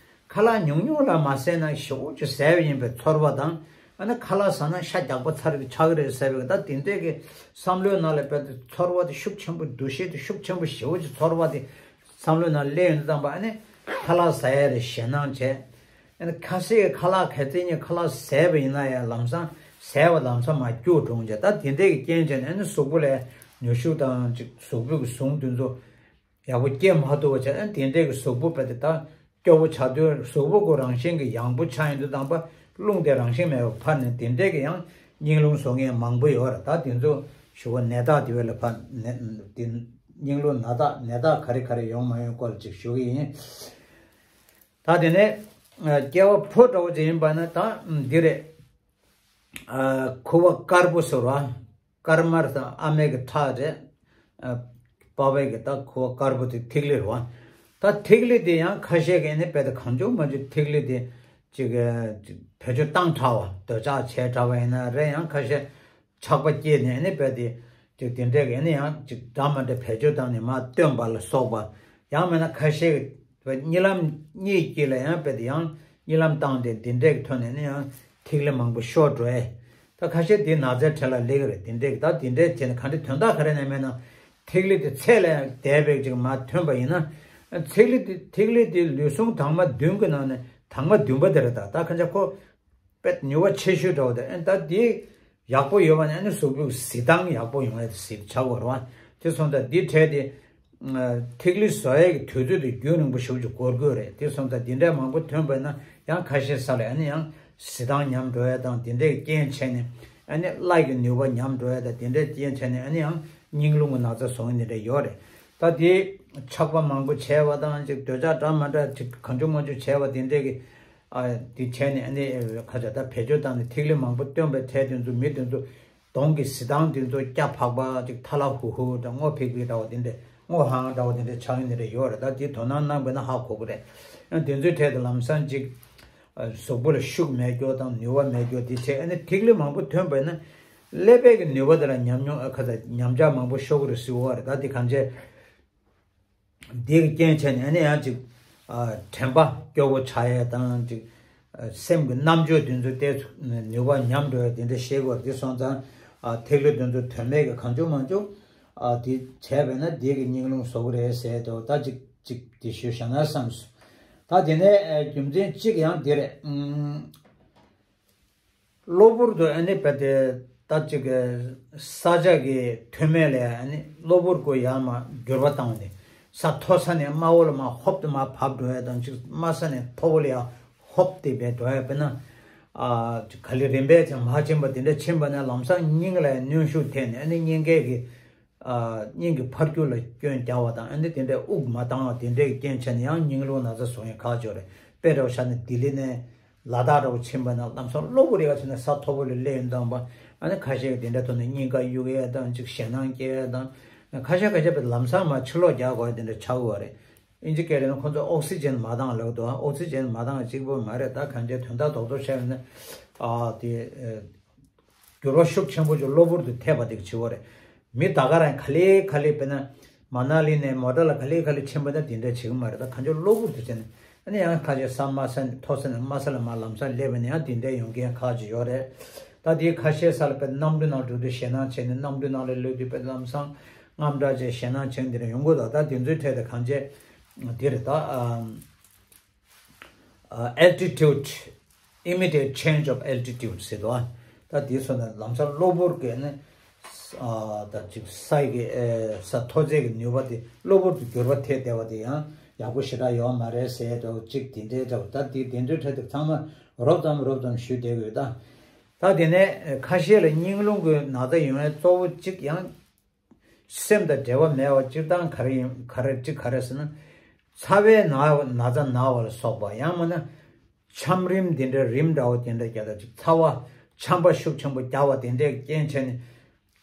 ཁ་ལག་ཉུང་ཉུང་ལ་མ་ཟས་ན་ཞེ་པོ་ཅིག་ཟས་པ་ཡིན་པའི་ཚོར་བ་དང་། ཨ་ནི་ཁ་ལག་ཟ་ན་ཤ་རྒྱགས་པ་ཚ་རེ་ཆགས་ཀྱི་རེད་ཟེར་བའི་ད་དེ་འདྲའི་གི་བསམ་བློའི་ནང་ལ་དཔེ་དེ་ཚོར་བ་དེ་ཤུགས་ཆེན་པོ། འདུ་ཤེས་དེ་ཤུགས་ཆེན་པོ་ཞེ་པོ་ཅིག་ཚོར་བ་དེ་བསམ་བློའི་ནང་སླེབས་ཡོང་དུས་ཙམ་པ་ཨ་ནི་ཁ་ལག་ཟ་ཡ་རེད་ཞེད་སྣང་བྱས། ཨ་ནི་ཁ་ཟས་ཁ་ལག་གལ་ཏེ་ངས་ཁ་ལག་ཟས་པ་ཡིན་ན་ཡང་ལམ་སང་ཟས་པ་ལམ་སང་མར་སྐྱུག་བྲོ་བྱས། ད་དེ་འདྲའི་གི་རྐྱེན་བྱས་ནས་ཨ་ནི་གཟུགས་པོ་ལ་ནུས་ཤུགས་དང་ཅིག་གཟུགས་པོའི་གི་ཟུངས་དེ་ཚོ་ཡག་པོ་སྐྱེ་མ་ཐུབ་པ་བྱས། ཨ་ནི་དེ་འདྲའི་གི་གཟུགས་པོ་དཔེ་དེ་ད་སྐྱོ་བོ་ཆགས་དུས་གཟུགས་པོ་ཁོ་རང་བཞིན་གི་ཡང་པོ་ཆགས་ཡོང་དུས་ཙམ་པ་རླུང་དེ་རང་བཞིན་མེད་པར་འཕར་ནས་དེ་འདྲའི་གི་ཡང་སྙིང་རླུང་བཟོ་མཁན་མང་པོ་ཡོད་རེད། ད་དེ་ཚོ་ཞུ་བ་ནད་རྟགས་དེ་བས་ལ་ཕར་ནད་དེ་སྙིང་རླུང་ནད་རྟགས་ནད་རྟགས་ག་རེ་ག་རེ་ཡོང་མ་ཡོང་སྐོར་ལ་ཅིག་ཞུ་གི་ཡིན། ད་དེ་ནས་ཨ་སྐྱེ་བ་ཕོ་འདྲ་བོ་ཅིག་ཡིན་པ་ན་ད་འདི་རེད། ཨ་ཁུ་བ་དཀར་པོ་ཟེར་བ། དཀར་དམར་དང་ཨ་མའི་གི་ཁྲག་རེད། ཨ་པ་ཕའི་གི་ད་ཁུ་བ་དཀར་པོ་དེ་ཐིག་ལེ་རེད་བ། ད་ཐིག་ལེ་དེ་ཡང་ཁ་ཤས་ཀྱིས་ནི་དཔེ་དེ་གང་བྱུང་མང་བྱུང་ཐིག་ལེ་དེ་ཅིག་ཨ་བེད་སྤྱོད་བཏང་དྲགས་པ། འདོད་ཆགས་བྱས་དྲགས་པ་ཡིན་ན་རེད། ཡང་ཁ་ཤས་ཆགས་པ་སྐྱེས་ནས་ནི་དཔེ་དེ་ཅིག་དེ་འདྲས་ཀྱི་ནི་ཡང་ཅིག་འདྲ་མི་འདྲ་བེད་སྤྱོད་བཏང་ནས་མར་བཏོན་པ་ལ་སོགས་པ། ཡང་མིན་ན་ཁ་ཤས་ཀྱིས་དཔེ་གཉིད་ལམ་གཉིད་ཀྱི་ལ་ཡང་དཔེ་དེ་ཡང་གཉིད་ལམ་བཏང་སྟེ་དེ་འདྲས་ཀྱི་ཐོག་ནས་ནི་ཡང་ཐིག་ལེ་མང་པོ་ཤོར་འགྲོ་ཡས། ད་ཁ་ཤས་དེ་ན་ཚའི་གྲས་ལ་སླེབས་ཀྱི་རེད། དེ་འདྲས་ཀྱི་ད་དེ་འདྲས་བྱས་ནས་ག་འདྲ་དོན་དག་ག་རེ་ནས་མེད་ན་ཐིག་ལེ་དེ་ཚད་ལས་འདས་པའི་ཅིག་མར་ཐོན་པ་ཡིན་ན། ཐིག་ལེ་དེ་ཐིག་ལེ་དེ་ལུས་ཟུངས་དྭངས་མ་བདུན་གྱི་ནང་ནས་དྭངས་མ་བདུན་པ་དེ་རེད། ད་ད་ཁ་ཤས་ཁོ་དཔེ་ནུས་པ་ཆེ་ཤོས་འདྲ་བོ་དེ། ཨ་ནི་ད་དེ་ཡག་པོ་ཡོད་པ་ནི་ཨ་ནི་གཟུགས་པོའི་གཟི་མདངས་ཡག་པོ་ཡོང་ཡ་དེ་གཟི་ཆགས་དགོས་རེད་བ། དེ་སོང་ཙང་འདི་འཕྲལ་དེ་ཨ་ཐིག་ལེ་བཟོ་ཡ་གི་དུས་ཚོད་དེ་རྒྱུན་རིང་པོ་ཞེ་པོ་ཅིག་འགོར་དགོས་རེད། དེ་སོང་ཙང་འདི་འདྲའི་མང་པོ་ཐོན་པ་ན་ཡང་ཁ་ཤས་ས་ལ་ཨ་ནི་ཡང་གཟི་མདངས་ཉམས་འགྲོ་ཡ་དང་དེ་འདྲའི་རྐྱེན་བྱས་ནས། ཨ་ནི་བརླ་གི་ནུས་པ་ཉམས་འགྲོ་ཡ་དང་དེ་འདྲའི་རྐྱེན་བྱས་ནས་ཨ་ནི་ཡང་སྙིང་རླུང་གི་ན་ཚ་བཟོ་མཁན་དེ་འདྲ་ཡོད་རེད། ད་དེ་ཆགས་པ་མང་པོ་བྱས་པ་དང་ཅིག་འདོད་ཆགས་འདྲ་མི་འདྲ་ཅིག་གང་བྱུང་མང་བྱུང་བྱས་པ་དེ་འདྲའི་གི་ཨ་དེ་བྱས་ནས་ཨ་ནི་ཁ་ཆ་ད་བེད་སྤྱོད་བཏང་ནས་ཐིག་ལེ་མང་པོ་བཏོན་པའི་ཐད་དེ་ཚོ་མི་དེ་ཚོ་གདོང་གི་གཟི་མདངས་དེ་ཚོ་སྐྱ་ཕག་པ་ཅིག་ཐ་ལ་ཧུ་ཧུ་དང་སྔོ་ཕིག་ཕིག་འདྲ་བ་དེ་འདྲ་སྔོ་ཧང་འདྲ་བ་དེ་འདྲ་ཆགས་ཡོང་དེ་འདྲ་ཡོད་རེད། ད་དེ་དོ་སྣང་གནང་བས་ན་ཧ་གོ་གི་རེད། ཡང་དེ་ཚོའི་གྲས་དེ་ལམ་སང་ཅིག་ཨ་གཟུགས་པོ་ལ་ཤུགས་མེད་རྒྱུ་དང་ནུས་པ་མེད་རྒྱུ་དེ་བྱས། ཨ་ནི་ཐིག་ལེ་མང་པོ་ཐོན་པས་ན་ཀླད་པའི་གི་ནུས་པ་དེ་ལ་ཉམས་མྱོང་ཨ་ཁ་ཚ་ཉམས་ཆག་མང་པོ་ཤོར་གི་རེད་ཟེར་བ་རེད། ད་དེ་གང་བྱས། འདི་གི་རྐྱེན་བྱས་ནས་ཨ་ནི་ཡང་ཅིག་ཨ་དྲན་པ་སྐྱོ་བོ་ཆགས་ཡས་དང་ཅིག་ཨ་སེམས་ཀྱི་རྣམ་དཔྱོད་དེ་ཚོ་ཏོག་ཙམ་ནུས་པ་ཉམས་འགྲོ་ཡས་དེ་འདྲ་ཤེས་དགོས་རེད། དེ་སོང་ཙང་ཨ་ཐིག་ལེ་དེ་ཚོ་དོན་མེད་ཀྱི་གང་བྱུང་མང་བྱུང་ཨ་དེ་བྱས་པས་ན་འདི་གི་སྙིང་རླུང་བཟོ་གི་རེད་ཟེར་དུས་ད་ཅིག་ཅིག་དེ་ཞུ་བཞག་ན་བསམས་སོང་། ད་དེ་ནས་ཨ་རྒྱུ་མཚན་གཅིག་ཡང་འདི་རེད། ཨུམ། གློ་བུར་དུ་ཨ་ནི་དཔེ་དེ་ད་ཅིག་ས་ཆ་གི་མཐུད་མེད་ལས་ཨ་ནི་གློ་བུར་ཁོ་ཡར་མར་འགྱུར་བ་བཏང་སྟེ་ས་མཐོ་ས་ནས་དམའ་བོ་ལ་མར་ཧོབ་ཏེ་མར་བབས་འགྲོ་ཡ་དང་། ཅིག་དམའ་ས་ནས་མཐོ་བོ་ལ་ཡར་ཧོབ་སྟེ་བས་འགྲོ་ཡ། དཔེར་ན་ཨ་ཅིག་ག་ལེ་རིམ་པས་ཀྱང་མར་ཕྱིན་པ་དེ་འདྲ་ཕྱིན་པ་ན་ལམ་སང་སྙིང་ལ་ཡང་གནོན་ཤུགས་ཐེབས་ནས་ཨ་ནི་སྙིང་གའི་གི་ཨ་སྙིང་གི་འཕར་རྒྱུ་ལ་སྐྱོན་རྒྱག་པ་དང་། ཨ་ནི་དེ་འདྲའི་དབུགས་མ་འདང་བ་དེ་འདྲའི་རྐྱེན་བྱས་ནས་ཡང་སྙིང་རླུང་ན་ཚ་བཟོ་མཁན་ཁག་ཅིག་ཡོད་རེད། དཔེ་འདྲ་བོ་བཞག་ན་ལྡི་ལི་ནས་ལ་དྭགས་འདྲ་བོ་ཕྱིན་པ་ན་ལམ་སང་གློ་བུར་ཡར་ཕྱིན་ན་ས་མཐོ་པོ་ལ་སླེབས་ཡོང་དུས་ཙམ་པ་ཨ་ནི་ཁ་ཤས་ཀྱིས་དེ་འདྲ་ཐོག་ནས་སྙིང་ག་གཡུག་ཡས་དང་ཅིག་ཞེད་སྣང་སྐྱེ་ཡས་དང་། ཁ་ཤས་ཁ་ཤས་པའི་ལམ་སང་མར་ཕྱིར་ལོག་རྒྱག་དགོས་ཡ་དེ་འདྲ་ཆགས་ཀྱི་ཡོད་རེད། ཨིན་ཇི་སྐད་ལ་ན་ཁོ་ཚོ་ཨོག་སི་ཇན་མ་འདང་ལབ་འདུག། ཨོག་སི་ཇན་མ་འདང་གཅིག་པོ་མ་རེད། ད་གང་ཅི་དོན་དག་རྡོག་རྡོག་བཤད་ན་ཨ་དེ་ཨ་འགྱུར་བ་ཤུགས་ཆེན་པོ་ཅིག་གློ་བུར་དུ་ཐེབས་པ་དེ་བྱེད་པ་རེད། མི་ད་ག་རང་ག་ལེ་ག་ལེ་དཔེར་ན་མ་ན་ལི་ནས་མོ་ཊ་ལ་ག་ལེ་ག་ལེ་ཕྱིན་པ་ན་དེ་འདྲ་བྱེད་ཀྱི་མ་རེད། ད་གང་ཅི་གློ་བུར་དུ་བྱས་ནས་ཨ་ནི་ཡང་ཁ་ཤས་ས་དམའ་ས་ནས་མཐོ་ས་ནས་དམའ་ས་ལ་མར་ལམ་སང་སླེབས་པ་ནས་ཡང་དེ་འདྲ་ཡོང་མཁན་ཁག་ཅིག་ཡོད་རེད། ད་དེའི་ཁ་ཤས་ས་ལ་དཔེར་གནམ་གྲུ་ནང་འགྲོ་དུས་ཞེད་སྣང་བྱས་ནས་གནམ་གྲུ་ནང་ལ་སླེབས་དུས་དཔེར་ལམ་སང་དངངས་སྐྲག་བྱས་ཞེད་སྣང་བྱས་འདི་འདྲ་ཡོང་གི་འདུག། ད་དེ་ཚོའི་གྲས་དེ་གང་ཅི་འདི་རེད། ད་ཨ་ཨ་altitude, immediate change of altitude ཟེར་འདུག། ཨ་ད་དེ་སོང་ན་ལམ་སང་གློ་བུར་གྱི་ནི་ཨ་ད་ཅིག་ས་ཡི་གི་ཨེ་ས་མཐོ་ཚད་ཀྱི་ནུས་པ་དེ་གློ་བུར་དུ་འགྱུར་བ་ཐེབས་བསྡད་པ་དེ་ཡང་ཡག་པོ་ཞེ་དྲག་ཡོད་མ་རེད་ཟེར་འདུག། ཅིག་དེ་འདྲའི་འདྲ་བོ། ད་དེ་དེ་ཚོའི་གྲས་དེ་ཚང་མ་རོབ་ཙམ་རོབ་ཙམ་ཞུས་བསྡད་དགོས། ད་ད་དེ་ནས་ཁ་ཤས་ལ་སྙིང་རླུང་གི་ན་ཚ་ཡོང་ཡས་གཙོ་བོ་གཅིག་ཡང་སེམས་དང་འབྲེལ་བ་མེད་པ། སྤྱིར་བཏང་ག་རེ་ཡིན་ག་རེ་གཅིག་ག་རེ་ཟེར་ན། ཚ་བའི་ན་ན་ཚ་ན་བ་ལ་སོགས་པ། ཡང་མིན་ན་ཆམ་རིམས་དེ་འདྲ་རིམས་འདྲ་བོ་དེ་འདྲ་རྒྱག་ད་ཅིག་ཚ་བ་ཆམ་པ་ཤུགས་ཆེན་པོ་རྒྱག་པ་དེ་འདྲའི་རྐྱེན་བྱས་ནས་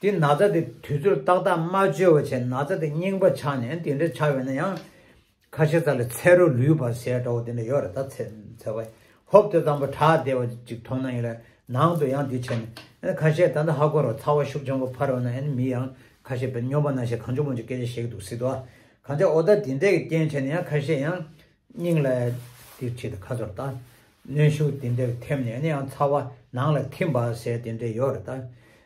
དེ་ན་ཚ་དེ་དུས་ཚོད་ཏག་ཏག་མ་བཅོས་པ་བྱས་ན་ཚ་དེ་རྙིང་པ་ཆགས་ནས་དེ་འདྲ་ཆགས་པས་ན་ཡང་ཁ་ཤས་ས་ལ་ཚ་རུ་ལུད་པ་ཟེར་འདྲ་བོ་དེ་འདྲ་ཡོད་རེད། ད་ཚ་ཚ་བ་ཧོབ་དེ་ཙམ་པ་དྲག་བསྡད་པ་ཅིག་མཐོང་ན་ཡིན་ལ་ནང་དུ་ཡང་དེ་བྱས་ནས་ཁ་ཤས་ད་ལྟ་ཧ་གོ་རོགས། ཚ་བ་ཤུགས་ཆེན་པོ་འཕར་བ་ན་ཨ་ནི་མི་ཡང་ ཁ་ཤས་པའི་སྨྱོན་པ་ནང་བཞིན་གང་བྱུང་མང་བྱུང་སྐད་ཆ་བཤད་ཀྱི་འདུག་སྲིད་དོ། གང་ཅི་འོ་ད་དེ་འདྲའི་རྐྱེན་བྱས་ནས་ཡང་ཁ་ཤས་ཡང་སྙིང་ལ་དེ་ཆེད་དུ་ཁ་ཚོར་ད་གནོན་ཤུགས་དེ་འདྲའི་ཐེབས་ནས་ནི་ཡང་ཚ་བ་ནང་ལ་ཐིམ་པ་ཟེར་དེ་འདྲའི་ཡོད་རེད་ད།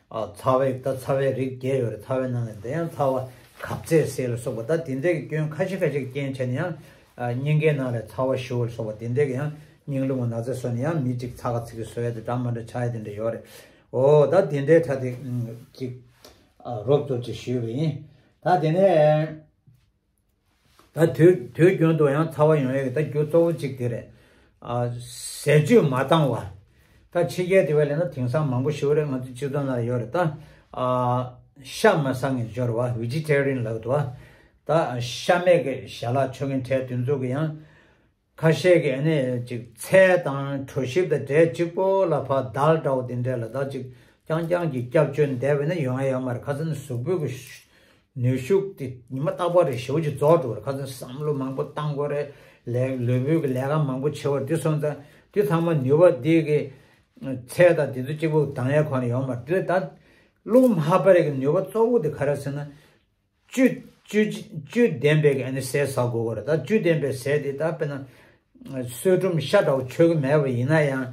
ཨ་ཚ་བའི་ད་ཚ་བའི་རིགས་བརྒྱད་ཡོད་རེད། ཚ་བའི་ནང་ནས་དེ་ཡང་ཚ་བ་གབ་ཚད་ཟེར་ལ་སོགས་པ་ད་དེ་འདྲའི་སྐྱོན་ཁ་ཤས་ཁ་ཤས་རྐྱེན་བྱས་ནས་ཡང་ཨ་སྙིང་གའི་ནང་ལ་ཚ་བ་ཞུ་བ་ལ་སོགས་པ་དེ་འདྲའི་ཡང་སྙིང་རླུང་གི་ན་ཚ་བཟོས་ནས་ཡང་མི་གཅིག་ཚ་ག་ཚི་གི་བཟོ་ཡ་དེ་འདྲ་མ་འདྲ་ཆགས་ཡ་དེ་འདྲ་ཡོད་རེད། འོ་ད་དེ་འདྲའི་ཁྲ་དེ་ཅིག་ཨ་རོབ་ཙམ་ཅིག་ཞུས་པ་ཡིན། ད་དེ་ནས་ད་དུས་དུས་རྒྱུན་དུ་ཡང་ཚ་བ་ཡོང་ཡས་ཀྱི་ད་རྒྱུ་གཙོ་བོ་གཅིག་དེ་རེད། ཨ་ཟས་བཅུད་མ་འདང་བ། ད་ཕྱི་རྒྱལ་དེ་བས་ལས་ན་དེང་སང་མང་པོ་ཞིག་རེད། ང་ཚོ་སྤྱི་ཚོགས་ནང་ཡོད་རེད་ད། ཨ་ཤ་མ་ཟ་མཁན་འབྱོར་བ་vegetarian་ལབ་འདུག་བ། ད་ཤ་མེད་ཀྱི་ཞལ་ལག་མཆོད་མཁན་གྲས་དེ་ཚོ་གི་ཡང་ཁ་ཤས་ཀྱིས་ཨ་ནི་ཅིག་ཚལ་དང་གྲོ་ཞིབ་དང་འབྲས་གཅིག་པོ་ལ་ཕར་དལ་འདྲ་བོ་དེ་འདྲས་ལ་ད་ཅིག་རྐྱང་རྐྱང་གི་སྐྱབས་བཅོལ་བསྡད་པས་ན་ཡོང་ཡ་ཡོད་མ་རེད། ཁ་སང་ནི་གཟུགས་པོའི་གི་ནུས་ཤུགས་དེ་ཉི་མ་རྟག་པར་རེ་ཞེ་པོ་ཅིག་རྫོགས་འགྲོ་བ་རེད། ཁ་སང་བསམ་བློ་མང་པོ་བཏང་དགོས་རེད། ལས་ལུས་པོའི་གི་ལས་ཀ་མང་པོ་བྱེད་པ་རེད། དེ་སོང་ཙང་དེ་ཚང་མ་ནུས་པ་དེ་གི་ཚལ་དང་དེ་ཚོ་གཅིག་པོ་འདང་ཡ་ཁོ་ན་ཡོད་མ་རེད། དེ་ད་རླུང་མ་སྤར་གི་ནུས་པ་གཙོ་བོ་དེ་ག་རེ་ཟེར་ན། བཅུད་བཅུད་བཅུད་ལྡན་པའི་ཨ་ནི་ཟས་ཟ་དགོས་པ་རེད། ད་བཅུད་ལྡན་པའི་ཟས་དེ་ད་དཔེར་ན་གསོལ་ཀྲུམ་ཤ་འདྲ་བོ་མཆོད་ཀྱི་མེད་པ་ཡིན་ན་ཡང་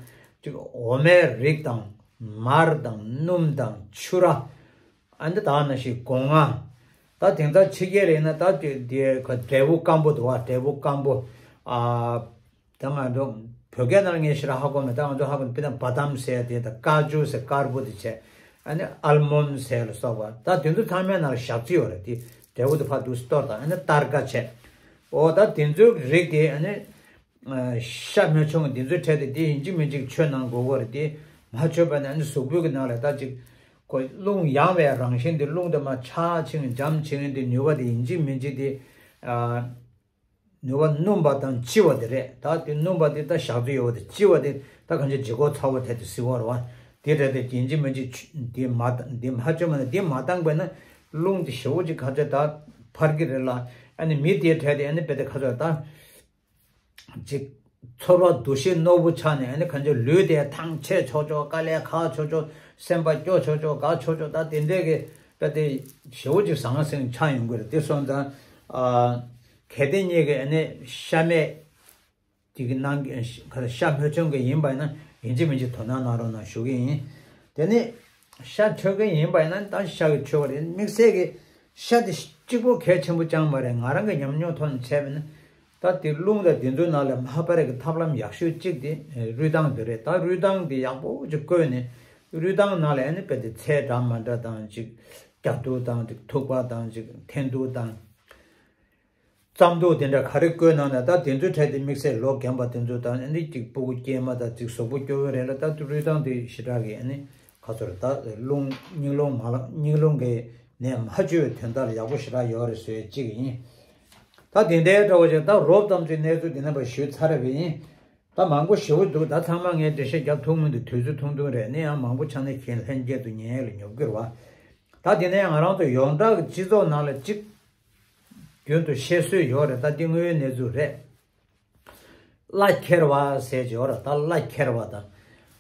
ཅིག་འོ་མའི་རིགས་དང་མར་དང་སྣུམ་དང་ཕྱུར་ར། ཨ་ནི་ད་ནང་བཞིན་སྒོ་ང་། ད་དེང་སང་ཕྱི་རྒྱལ་ལ་ཡིན་ན་ད་དེ་དེ་འབྲས་བུ་སྐམ་པོ་འདུག་བ། འབྲས་བུ་སྐམ་པོ། ཨ་ད་ང་ཚོ་བོད་སྐད་ནང་ལ་ངས་ཞེ་དྲག་ཧ་གོ་མེད། ད་ང་ཚོ་ཧ་གོ་ནི་དཔེར་ན་བ་དམ་ཟེར་དེ་དང་ཀ་ཅུ་ཟེར་དཀར་པོ་དེ་བྱས། ཨ་ནི་ཨལ་མོན་ཟེར་ལ་སོགས་པ་ད་དེ་ཚོ་ཚང་མའི་ནང་ལ་ཞག་རྩི་ཡོད་རེད། དེ་འབྲས་བུ་དེ་ཕར་འདུག་སེ་གཏོར་དང་ཨ་ནི་སྟར་ཀ་བྱས། འོ་ད་དེ་ཚོའི་རིགས་དེ་ཨ་ནི་ཤ་སྨན་ཆུང་དེ་ཚོའི་གྲས་དེ་དེ་ཡིན་གཅིག་མིན་གཅིག་མཆོད་གནང་དགོས་ཀྱི་རེད། དེ་མ་མཆོད་པ་ནི་ཨ་ནི་གཟུགས་པོའི་གི་ནང་ལ་ད་ཅིག་ཁོ་རླུང་ཡང་བའི་རང་བཞིན་དེ་རླུང་དེ་མར་ཆག་ཕྱིན་འཇམ་ཕྱིན་དེ་ནུས་པ་དེ་ཡིན་གཅིག་མིན་གཅིག་དེ། ནུས་པ་སྣུམ་པ་དང་ལྕི་བ་དེ་རེད། ད་དེ་སྣུམ་པ་དེ་ད་ཞག་རྩི་ཡོད་པ་དེ། ལྕི་བ་དེ་ད་གང་ཅི་ལྗིད་ཁོག་ཚ་བོ་དེ་དེ་ཟི་བར་བ། དེ་རེད་དེ་ཡིན་གཅིག་མིན་གཅིག་དེ་མ་དེ་མ་བཅོས་མ་ན་དེ་མ་བཏང་པས་ན་རླུང་དེ་ཞེ་པོ་ཅིག་ག་ཚོད་ད་འཕར་གི་རེད་ལ། ཨ་ནི་མི་དེ་གྲས་དེ་ཨ་ནི་དཔེ་དེ་ག་ཚོད་ད། ཅིག་ཚོར་བ་འདུ་ཤེས་རྣོ་པོ་ཆགས་ནས་ཨ་ནི་གང་ཅི་ལུས་དེ་ཐང་ཆད་ཆོག་ཆོག་དཀའ་ལས་ཁག་ཆོག་ཆོག་སེམས་པ་སྐྱོ་ཆོག་ཆོག་དགའ་ཆོག་ཆོག་ད་དེ་འདྲས་ཀྱི་དཔེ་དེ་ཞེ་པོ་ཅིག་ཟང་ཟིང་ཆགས་ཡོང་གི་རེད། དེ་སོང་ཙང་ཨ་གལ་ཏེ་ཉིད་ཀྱི་ཨ་ནི་ཤ་མེད་ཅིག་གི་ནང་གི་ཤ་མཆོད་མཁན་ཡིན་པ་ཡིན་ན་ཡིན་གཅིག་མིན་གཅིག་དོ་སྣང་གནང་རོགས་གནང་ཞུ་གི་ཡིན། དེ་ནས་ཤ་མཆོད་མཁན་ཡིན་པ་ཡིན་ན་ད་ཤ་གི་མཆོད་པ་རེད། དམིགས་བསལ་གྱི་ཤ་དེ་གཅིག་པོ་གལ་ཆེན་པོ་ཅང་མ་རེད། ང་རང་གི་ཉམས་མྱོང་ཐོག་ནས་བྱས་པ་ཡིན་ན། ད་དེ་རླུང་དང་དེ་ཚོའི་ནང་ལ་མ་སྤར་གྱི་ཐབས་ལམ་ཡག་ཤོས་གཅིག་དེ་རུས་ཐང་དེ་རེད། ད་རུས་ཐང་དེ་ཡག་པོ་ཅིག་བསྐོལ་ནས་རུས་ཐང་ནང་ལ་ཨ་ནི་དཔེ་དེ་ཚལ་འདྲ་མ་འདྲ་དང་ཅིག་སྐྱ་དུག་དང་ཅིག་ཐུག་པ་དང་ཅིག་འཐེན་ཐུག་དང་། རྩམ་དུག་དེ་འདྲ་ག་རེ་བསྐོལ་གནང་ན་ད་དེ་ཚོའི་གྲས་དེ་དམིགས་བསལ་ལོ་རྒན་པ་དེ་ཚོ་དང་ཨ་ནི་ཅིག་སྤུ་གུ་སྐྱེས་མ་དང་ཅིག་གཟུགས་པོ་སྐྱོ་བོ་རེད་ལ། ད་རུས་ཐང་དེ་ཞེ་དྲག་གི་ཨ་ནི་ག་ཚོད་རེད། ད་རླུང་སྙིང་རླུང་མ་ལ་སྙིང་རླུང་གི་ནད་མ་བཅོས་པའི་དོན་དག་ལ་ཡག་པོ་ཞེ་དྲག་ཡོད་རེད་ཟེར་གཅིག་ཡིན། ད་དེ་འདྲའི་འདྲ་བོ་ཞིག་ད་རོབ་ཙམ་ཅིག་གནས་ཚུལ་འདི་ནས་པ་ཞུས་ཚར་བ་ཡིན། ད་མང་པོ་ཞེ་པོ་འདུག་ད་ཚང་མ་ངས་འགྲེལ་བཤད་རྒྱབ་ཐུབ་མི་འདུག་དུས་ཚོད་ཐུང་ཐུང་རེད། ནི་ཡང་མང་པོ་ཆགས་ནས་གཞན་ལྷན་རྒྱས་དུ་ཉན་ཡས་ལ་ཉོབ་གི་རེད་བ། ད་དེ་ནས་ང་རང་ཚོ་ཡོངས་གྲགས་ཀྱི་སྤྱི་ཚོགས་ནང་ལ་གཅིག་རྒྱུན་དུ་བཤད་སྲོལ་ཡོད་རེད། ད་འདི་དངོས་ཡོད་གནས་ཚུལ་རེད། གླ་འཁྱེར་བ་ཟེར་གྱི་ཡོད་རེད། ད་གླ་འཁྱེར་བ་དང་།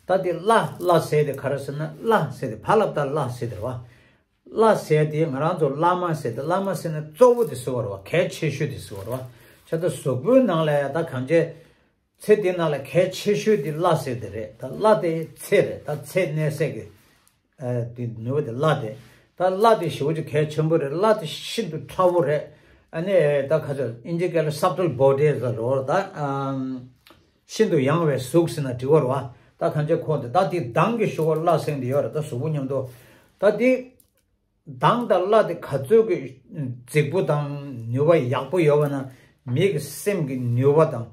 ད་འདི་གླ་གླ་ཟེར་དེ་ག་རེ་ཟེར་ན་གླ་ཟེར་དེ་ཕ་ལབ་ད་གླ་ཟེར་དེ་རེད་བ། གླ་ཟེར་དེ་ང་རང་ཚོ་བླ་མ་ཟེར་དེ་བླ་མ་ཟེར་ན་གཙོ་བོ་དེ་ཟེར་བ་རེད་བ། གལ་ཆེ་ཤོས་དེ་ཟེར་བ་རེད་བ། བྱས་ཙང་གཟུགས་པོའི་ནང་ལ་ཡང་ད་གང་བྱས། ཚེ་འདི་ནང་ལ་གལ་ཆེ་ཤོས་དེ་གླ་ཟེར་དེ་རེད། ད་གླ་དེ་ཚེ་རེད། ད་ཚེ་གནས་སའི་གི་ཨ་དེ་ནུས་པ་དེ་གླ་དེ། ད་གླ་དེ་ཞེ་པོ་ཅིག་གལ་ཆེན་པོ་རེད། གླ་དེ་ཤིན་ཏུ་ཕྲ་བོ་རེད། ཨ་ནི་ད་ཁ་ཆ་ཨིན་ཇི་སྐད་ལ་སབ་ཊལ་བོ་ཌི་ཟེར་རོ། ད་ཨམ་ཤིན་ཏུ་ཡང་བའི་གཟུགས་ཟེར་ན་འགྲིག་པ་རེད་བ། ད་གང་ཅི་ཁོ་དེ་ད་དེ་མདངས་ཀྱི་ཤུ་གུ་གླ་ཟེར་དེ་ཡོད་རེད། ད་གཟུགས་པོ་མཉམ་དུ་ད་དེ། མདངས་དང་གླ་དེ་ག་ཚོད་ཀྱི་རྫིག་པོ་དང་ནུས་པ་ཡག་པོ་ཡོད་པ་ན་མི་གི་སེམས་ཀྱི་ནུས་པ་དང་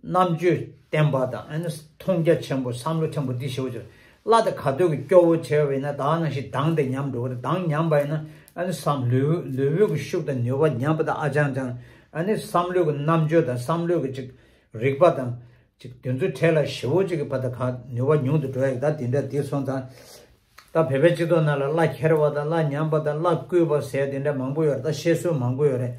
རྣམ་དཔྱོད་བརྟན་པ་དང་ཨ་ནི་མཐོང་རྒྱ་ཆེན་པོ་བསམ་བློ་ཆེན་པོ་འདི་ཞེ་པོ་ཅིག་གླ་དེ་ག་དུས་ཀྱི་སྐྱོ་བོ་བྱས་པ་ཡིན་ན་ད་ནང་བཞིན་མདངས་དེ་ཉམས་འགྲོ་གི་རེད། མདངས་ཉམས་པ་ཡིན་ན་ཨ་ནི་བསམ་ལུས་ལུས་པོའི་གི་ཤུགས་དང་ནུས་པ་ཉམས་པ་དང་ཨ་ཅང་ཅང་ཨ་ནི་བསམ་བློའི་གི་རྣམ་དཔྱོད་དང་བསམ་བློའི་གི་ཅིག་རིག་པ་དང་། ཅིག་དེ་ཚོའི་གྲས་ལ་ཞེ་པོ་ཅིག་གི་བར་དུ་གང་ནུས་པ་ཉུང་དུ་འགྲོ་ཡ་གི་ད་དེ་འདྲ་དེ་སོང་ཙང་། ད་བོད་པའི་སྤྱི་ཚོགས་ནང་ལ་གླ་འཁྱེར་བ་དང་གླ་ཉམས་པ་དང་གླ་བརྐུས་པ་ཟེར་དེ་འདྲ་མང་པོ་ཡོད་རེད། ད་བཤད་སྲོལ་མང་པོ་ཡོད་རེད།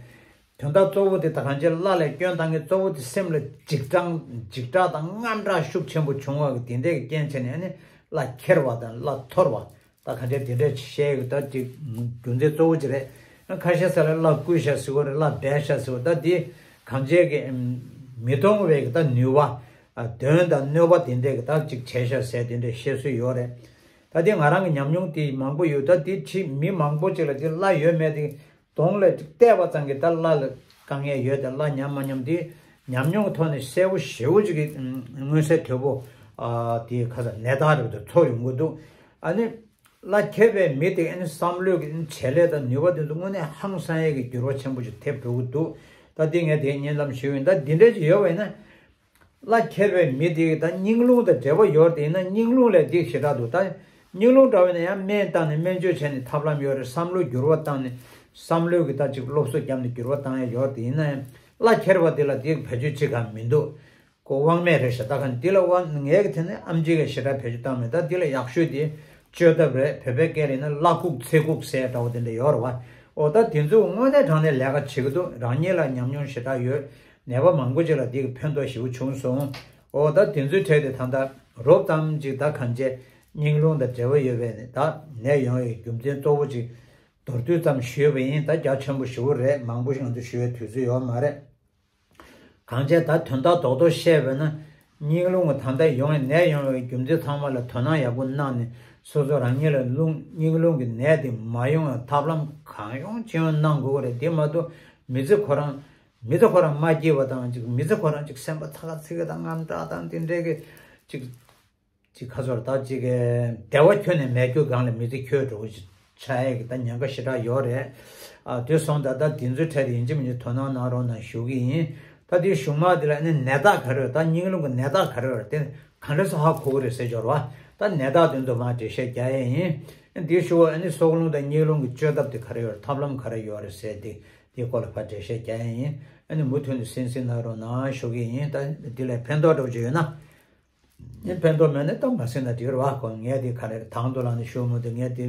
དོན་དག་གཙོ་བོ་དེ་ད་གང་ཅི་གླ་ལ་སྐྱོན་བཏང་མཁན་གཙོ་བོ་དེ་སེམས་ལ་འཇིགས་སྐྲག་འཇིགས་སྐྲག་དང་དངངས་སྐྲག་ཤུགས་ཆེན་པོ་བྱུང་བ་གི་དེ་འདྲའི་གི་རྐྱེན་བྱས་ནས་ནི་གླ་འཁྱེར་བ་དང་གླ་འཐོར་བ། ད་ག་འདྲས་དེ་འདྲས་བཤད་ཡོད་ད་ཅིག་རྒྱུ་མཚན་གཙོ་བོ་ཅིག་རེད། ཁ་ཤས་ས་ལ་བླ་བསྐུལ་བཞག་ཟེར་བ་རེད། བླ་སྦས་བཞག་ཟེར་བ་ད་དེ་གང་བྱས་ཀྱི་མི་མཐོང་བའི་གི་ད་ནུས་པ་དོན་དང་གནོད་པ་དེ་འདྲས་ཀྱི་ད་ཅིག་བྱས་བཞག་ཟེར་དེ་འདྲས་བཤད་སྲོལ་ཡོད་རེད། ད་དེ་ང་རང་གི་ཉམས་མྱོང་དེ་མང་པོ་ཡོད། ད་དེ་ཁྲིད་མི་མང་པོ་ཅིག་ལ་དེ་བླ་ཡོད་མེད་དེ་གདོང་ལ་ཅིག་བལྟས་པ་ཙམ་གྱིས་ད་བླ་ལ་དཀའ་ངལ་ཡོད་དེ་བླ་ཉམས་མ་ཉམས་དེ་ཉམས་མྱོང་གི་ཐོག་ནས་གསལ་པོ་ཞེ་པོ་ཅིག་གི་མངོན་གསལ་དོད་པོ་དེ་ཁ་ས་ནད་རྟགས་རེད་དེ་ཚོར་ཡོང་གི་འདུག་ཨ་ནི། བླ་མཁས་པའི་མི་དེ་ཨ་ནི་བསམ་བློའི་གི་བྱེད་ལས་དང་ནུས་པ་དེ་ཚོ་དངོས་གནས་ཧང་སང་ཡས་ཀྱི་འགྱུར་བ་ཆེན་པོ་ཞིག་ཐེབས་འགྲོ་གི་འདུག་ད་འདི་ངས་དེ་བརྙན་ལམ་ཞུས་ཡིན། ད་འདི་འདྲ་ཞིག་ཡོད་པ་ཡིན་ན། བླ་མཁས་པའི་མི་དེ་ད་སྙིང་རླུང་དང་འབྲེལ་བ་ཡོད་དེ་ཡིན་ན་སྙིང་རླུང་ལས་འདི་ཞེ་དྲག་འདུག་ད་སྙིང་རླུང་འདྲ་བ་ཡིན་ན་ཡང་སྨན་བཏང་ནས་སྨན་བཅོས་བྱས་ནས་ཐབས་ལམ་ཡོད་རེད། བསམ་བློ་འགྱུར་བ་བཏང་ནས་བསམ་བློའི་གི་ད་ཅིག་སློབ་གསོ་བརྒྱབ་ནས་འགྱུར་བ་བཏང་ཡས་ཡོད་དེ་ཡིན་ན་ཡང་བླ་མཁས་པ་དེ་ལ་དེ་བེད་སྤྱོད་བྱེད་ག་མི་འདུག་ཁོ་དབང་མེད་རེད་ཤག་ད་ག་འདི་ལ་དབང་ངས་གི་དེ་ནས་ཨེམ་ཆི་གི་ཞེ་དྲག་བེད་སྤྱོད་བཏང་མེད། ད་འདི་ལ་ཡག་ཤོས་དེ་བཅོས་ཐབས་རེད། བོད་པའི་སྐད་ལ་ཡིན་ན་བླ་ཁུག་ཚེ་ཁུག་ཟེར་འདྲ་བོ་དེ་འདྲ་ཡོད་རེད་བ། འོ་ད་དེ་ཚོ་དངོས་གནས་དྲང་གནས་ལས་ཀ་བྱེད་ཀྱི་འདུག་རང་ཉིད་ལ་ཉམས་མྱོང་ཞེ་དྲག་ཡོད། ནད་པ་མང་པོ་ཅིག་ལ་འདི་གི་ཕན་ཐོགས་ཞེ་པོ་བྱུང་སོང་། འོ་ད་དེ་ཚོའི་གྲས་དེ་ད་ལྟ་རོབ་ཙམ་ཅིག་ད་གང་བྱས་སྙིང་རླུང་དང་འབྲེལ་བ་ཡོད་པའི་ད་ནད་ཡོང་བའི་རྒྱུ་མཚན་གཙོ་བོ་ཅིག་མདོར་བསྡུས་ཙམ་ཞུས་པ་ཡིན། ད་རྒྱ་ཆེན་པོ་ཞེ་པོ་རེད། མང་པོ་ཞིག་ང་ཚོ་ཞུ་བའི་དུས་ཚོད་ཡོད་མ་རེད། གང་བྱས་ད་དོན་དག་རྡོག་རྡོག་བཤད་པས་ན། སྙིང་རླུང་གི་ད་ལྟ་ཡོང་བའི་ནད་ཡོང་བའི་རྒྱུ་མཚན་ཚང་མ་ལ་དོ་སྣང་ཡག་པོ་གནང་ནས་སོ་སོ་རང་ཉིད་ལ་རླུང་སྙིང་རླུང་གི་ནད་དེ་མ་ཡོང་བའི་ཐབས་ལམ་གང་ཡོང་ཅི་ཡོང་གནང་དགོས་ཀྱི་རེད། དེ་མ་གཏོགས་མི་ཚེ་ཁོ་རང་མི་ཚེ་ཁོ་རང་མ་སྐྱིད་པ་དང་ཅིག་མི་ཚེ་ཁོ་རང་ཅིག་སེམས་པ་ཚ་ག་ཚི་ག་དང་དངངས་སྐྲག་དང་དེ་འདྲའི་གི་ཅིག་ཅིག་ཁ་ཚོར་ད་ཅིག་གི་བདེ་བ་ཁྱོན་ནས་མེད་རྒྱུ་སྒང་ལ་མི་ཚེ་འཁྱོལ་འགྲོ་གི་ཆགས་ཡས་ཀྱི་ད་ཉེན་ཁ་ཞེ་དྲག་ཡོད་རེད། ཨ་དེ་སོང་ད་ད་དེ་ཚོའི་གྲས་དེ་ཡིན་གཅིག་མིན་གཅིག་དོ་སྣང་གནང་རོགས་གནང་ཞུ་གི་ཡིན། ད་དེའི་གཞུག་མ་དེ་ལ་ནི་ནད་རྟགས་ག་རེ་ཡོད། ད་སྙིང་རླུང་གི་ནད་རྟགས་ག་རེ་ཡོད་རེད། དེ་ག་འདྲ་སེ་ཧ་གོ་གི་རེད་ཟེར་འབྱོར་བ། ད་ནད་རྟགས་དེ་ཚོ་མར་འགྲེལ་བཤད་རྒྱག་ཡས་ཡིན། དེའི་གཞུག་ཨ་ནི་སྲོག་རླུང་དང་སྙིང་རླུང་གི་བཅོས་ཐབས་དེ་ག་རེ་ཡོད་རེད། ཐབས་ལམ་ག་རེ་ཡོད་རེད་ཟེར་དེ་དེའི་སྐོར་ལ་ཕར་འགྲེལ་བཤད་རྒྱག་ཡས་ཡིན། ཨ་ནི་མུ་མཐུད་ནས་གསན་གཟིགས་གནང་རོགས་གནང་ཞུ་གི་ཡིན། ད་དེ་ལས་ཕན་ཐོགས་འདྲ་བོ་ཅིག་ཡོད་ན། ངས་ཕན་ཐོགས་མེད་ན་ད་མ་ཟེར་ན་འགྲིག་རེད་བ། ཁོ་ངས་དེ་ག་རེ་དང་དུ་ལངས་ནས་ཞུ་མོ་དེ་ངས་དེ་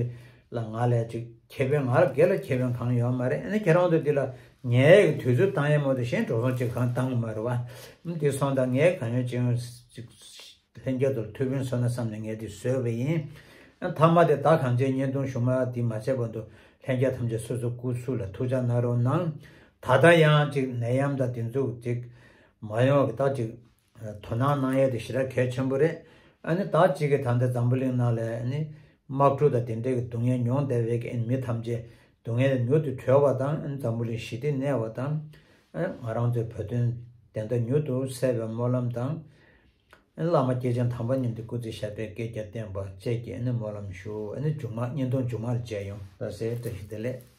ལ་ང་ལས་ཅིག་ཁེ་ཕན་ང་ལ་སྒེར་ལ་ཁེ་ཕན་གང་ཡོད་མ་རེད། ཨ་ནི་ཁྱེད་རང་ཚོ་འདི་ལ་ཉལ་ཡས་ཀྱི་དུས་ཚོད་བཏང་ཡས་མོ་དེ་གཞན་འགྲོ་སོང་ཅིག་གང་བཏང་གི་མ་རེད་བ། ཨ་དེ་སོང་ད་ངས་གང་ཡོད་ཅིག་ཡོང་ཅིག་ལྷན་རྒྱས་ཚོར་ཐུགས་ཕན་གསོས་ན་བསམ་ནས་ངས་དེ་བཟོས་པ་ཡིན། ཨ་མཐའ་མ་དེ་ད་གང་བྱས་བརྙན་ཐུང་གཞུག་མ་དེ་མ་བྱས་བར་དུ་ལྷན་རྒྱས་ཐམས་ཅད་སོ་སོ་སྐུ་གཟུགས་ལ་ཐུགས་ཅག་གནང་རོགས་གནང་། ད་ལྟ་ཡང་ཅིག་ནད་ཡམས་དང་དེ་ཚོ་ཅིག་མ་ཡོང་བ་གི་ད་ཅིག་དོ་སྣང་གནང་ཡས་དེ་ཞེ་དྲག་གལ་ཆེན་པོ་རེད། ཨ་ནི་ད་གཅིག་གིས་ད་ལྟ་འཛམ་བུ་གླིང་ནང་ལ་ཨ་ནི་དམག་འཁྲུག་དང་དེ་འདྲའི་གི་སྡུག་བསྔལ་མྱོང་བསྡད་པའི་གི་ཨ་ནི་མི་ཐམས་ཅད་སྡུག་བསྔལ་མྱུར་དུ་གྲོལ་བ་དང་ཨ་ནི་འཛམ་བུ་གླིང་ཞི་བདེ་གནས་པ་དང་། ཨ་ནི་ང་རང་ཚོའི་བོད་དོན་བདེན་མཐའ་མྱུར་དུ་གསལ་བའི་སྨོན་ལམ་དང་། ཨ་ནི་བླ་མ་སྐྱེས་ཆེན་དམ་པ་མཉམ་དུ་སྐུ་ཚེ་ཞབས་པད་བསྐལ་བརྒྱར་བརྟན་པ་བཅས་ཀྱི་ཨ་ནི་སྨོན་ལམ་ཞུ། ཨ་ནི་མཇུག་མ་བརྙན་ཐུང་མཇུག་མ་ལ་མཇལ་ཡོང་། ལགས་སེ། བཀྲ་ཤིས་བདེ་ལེགས།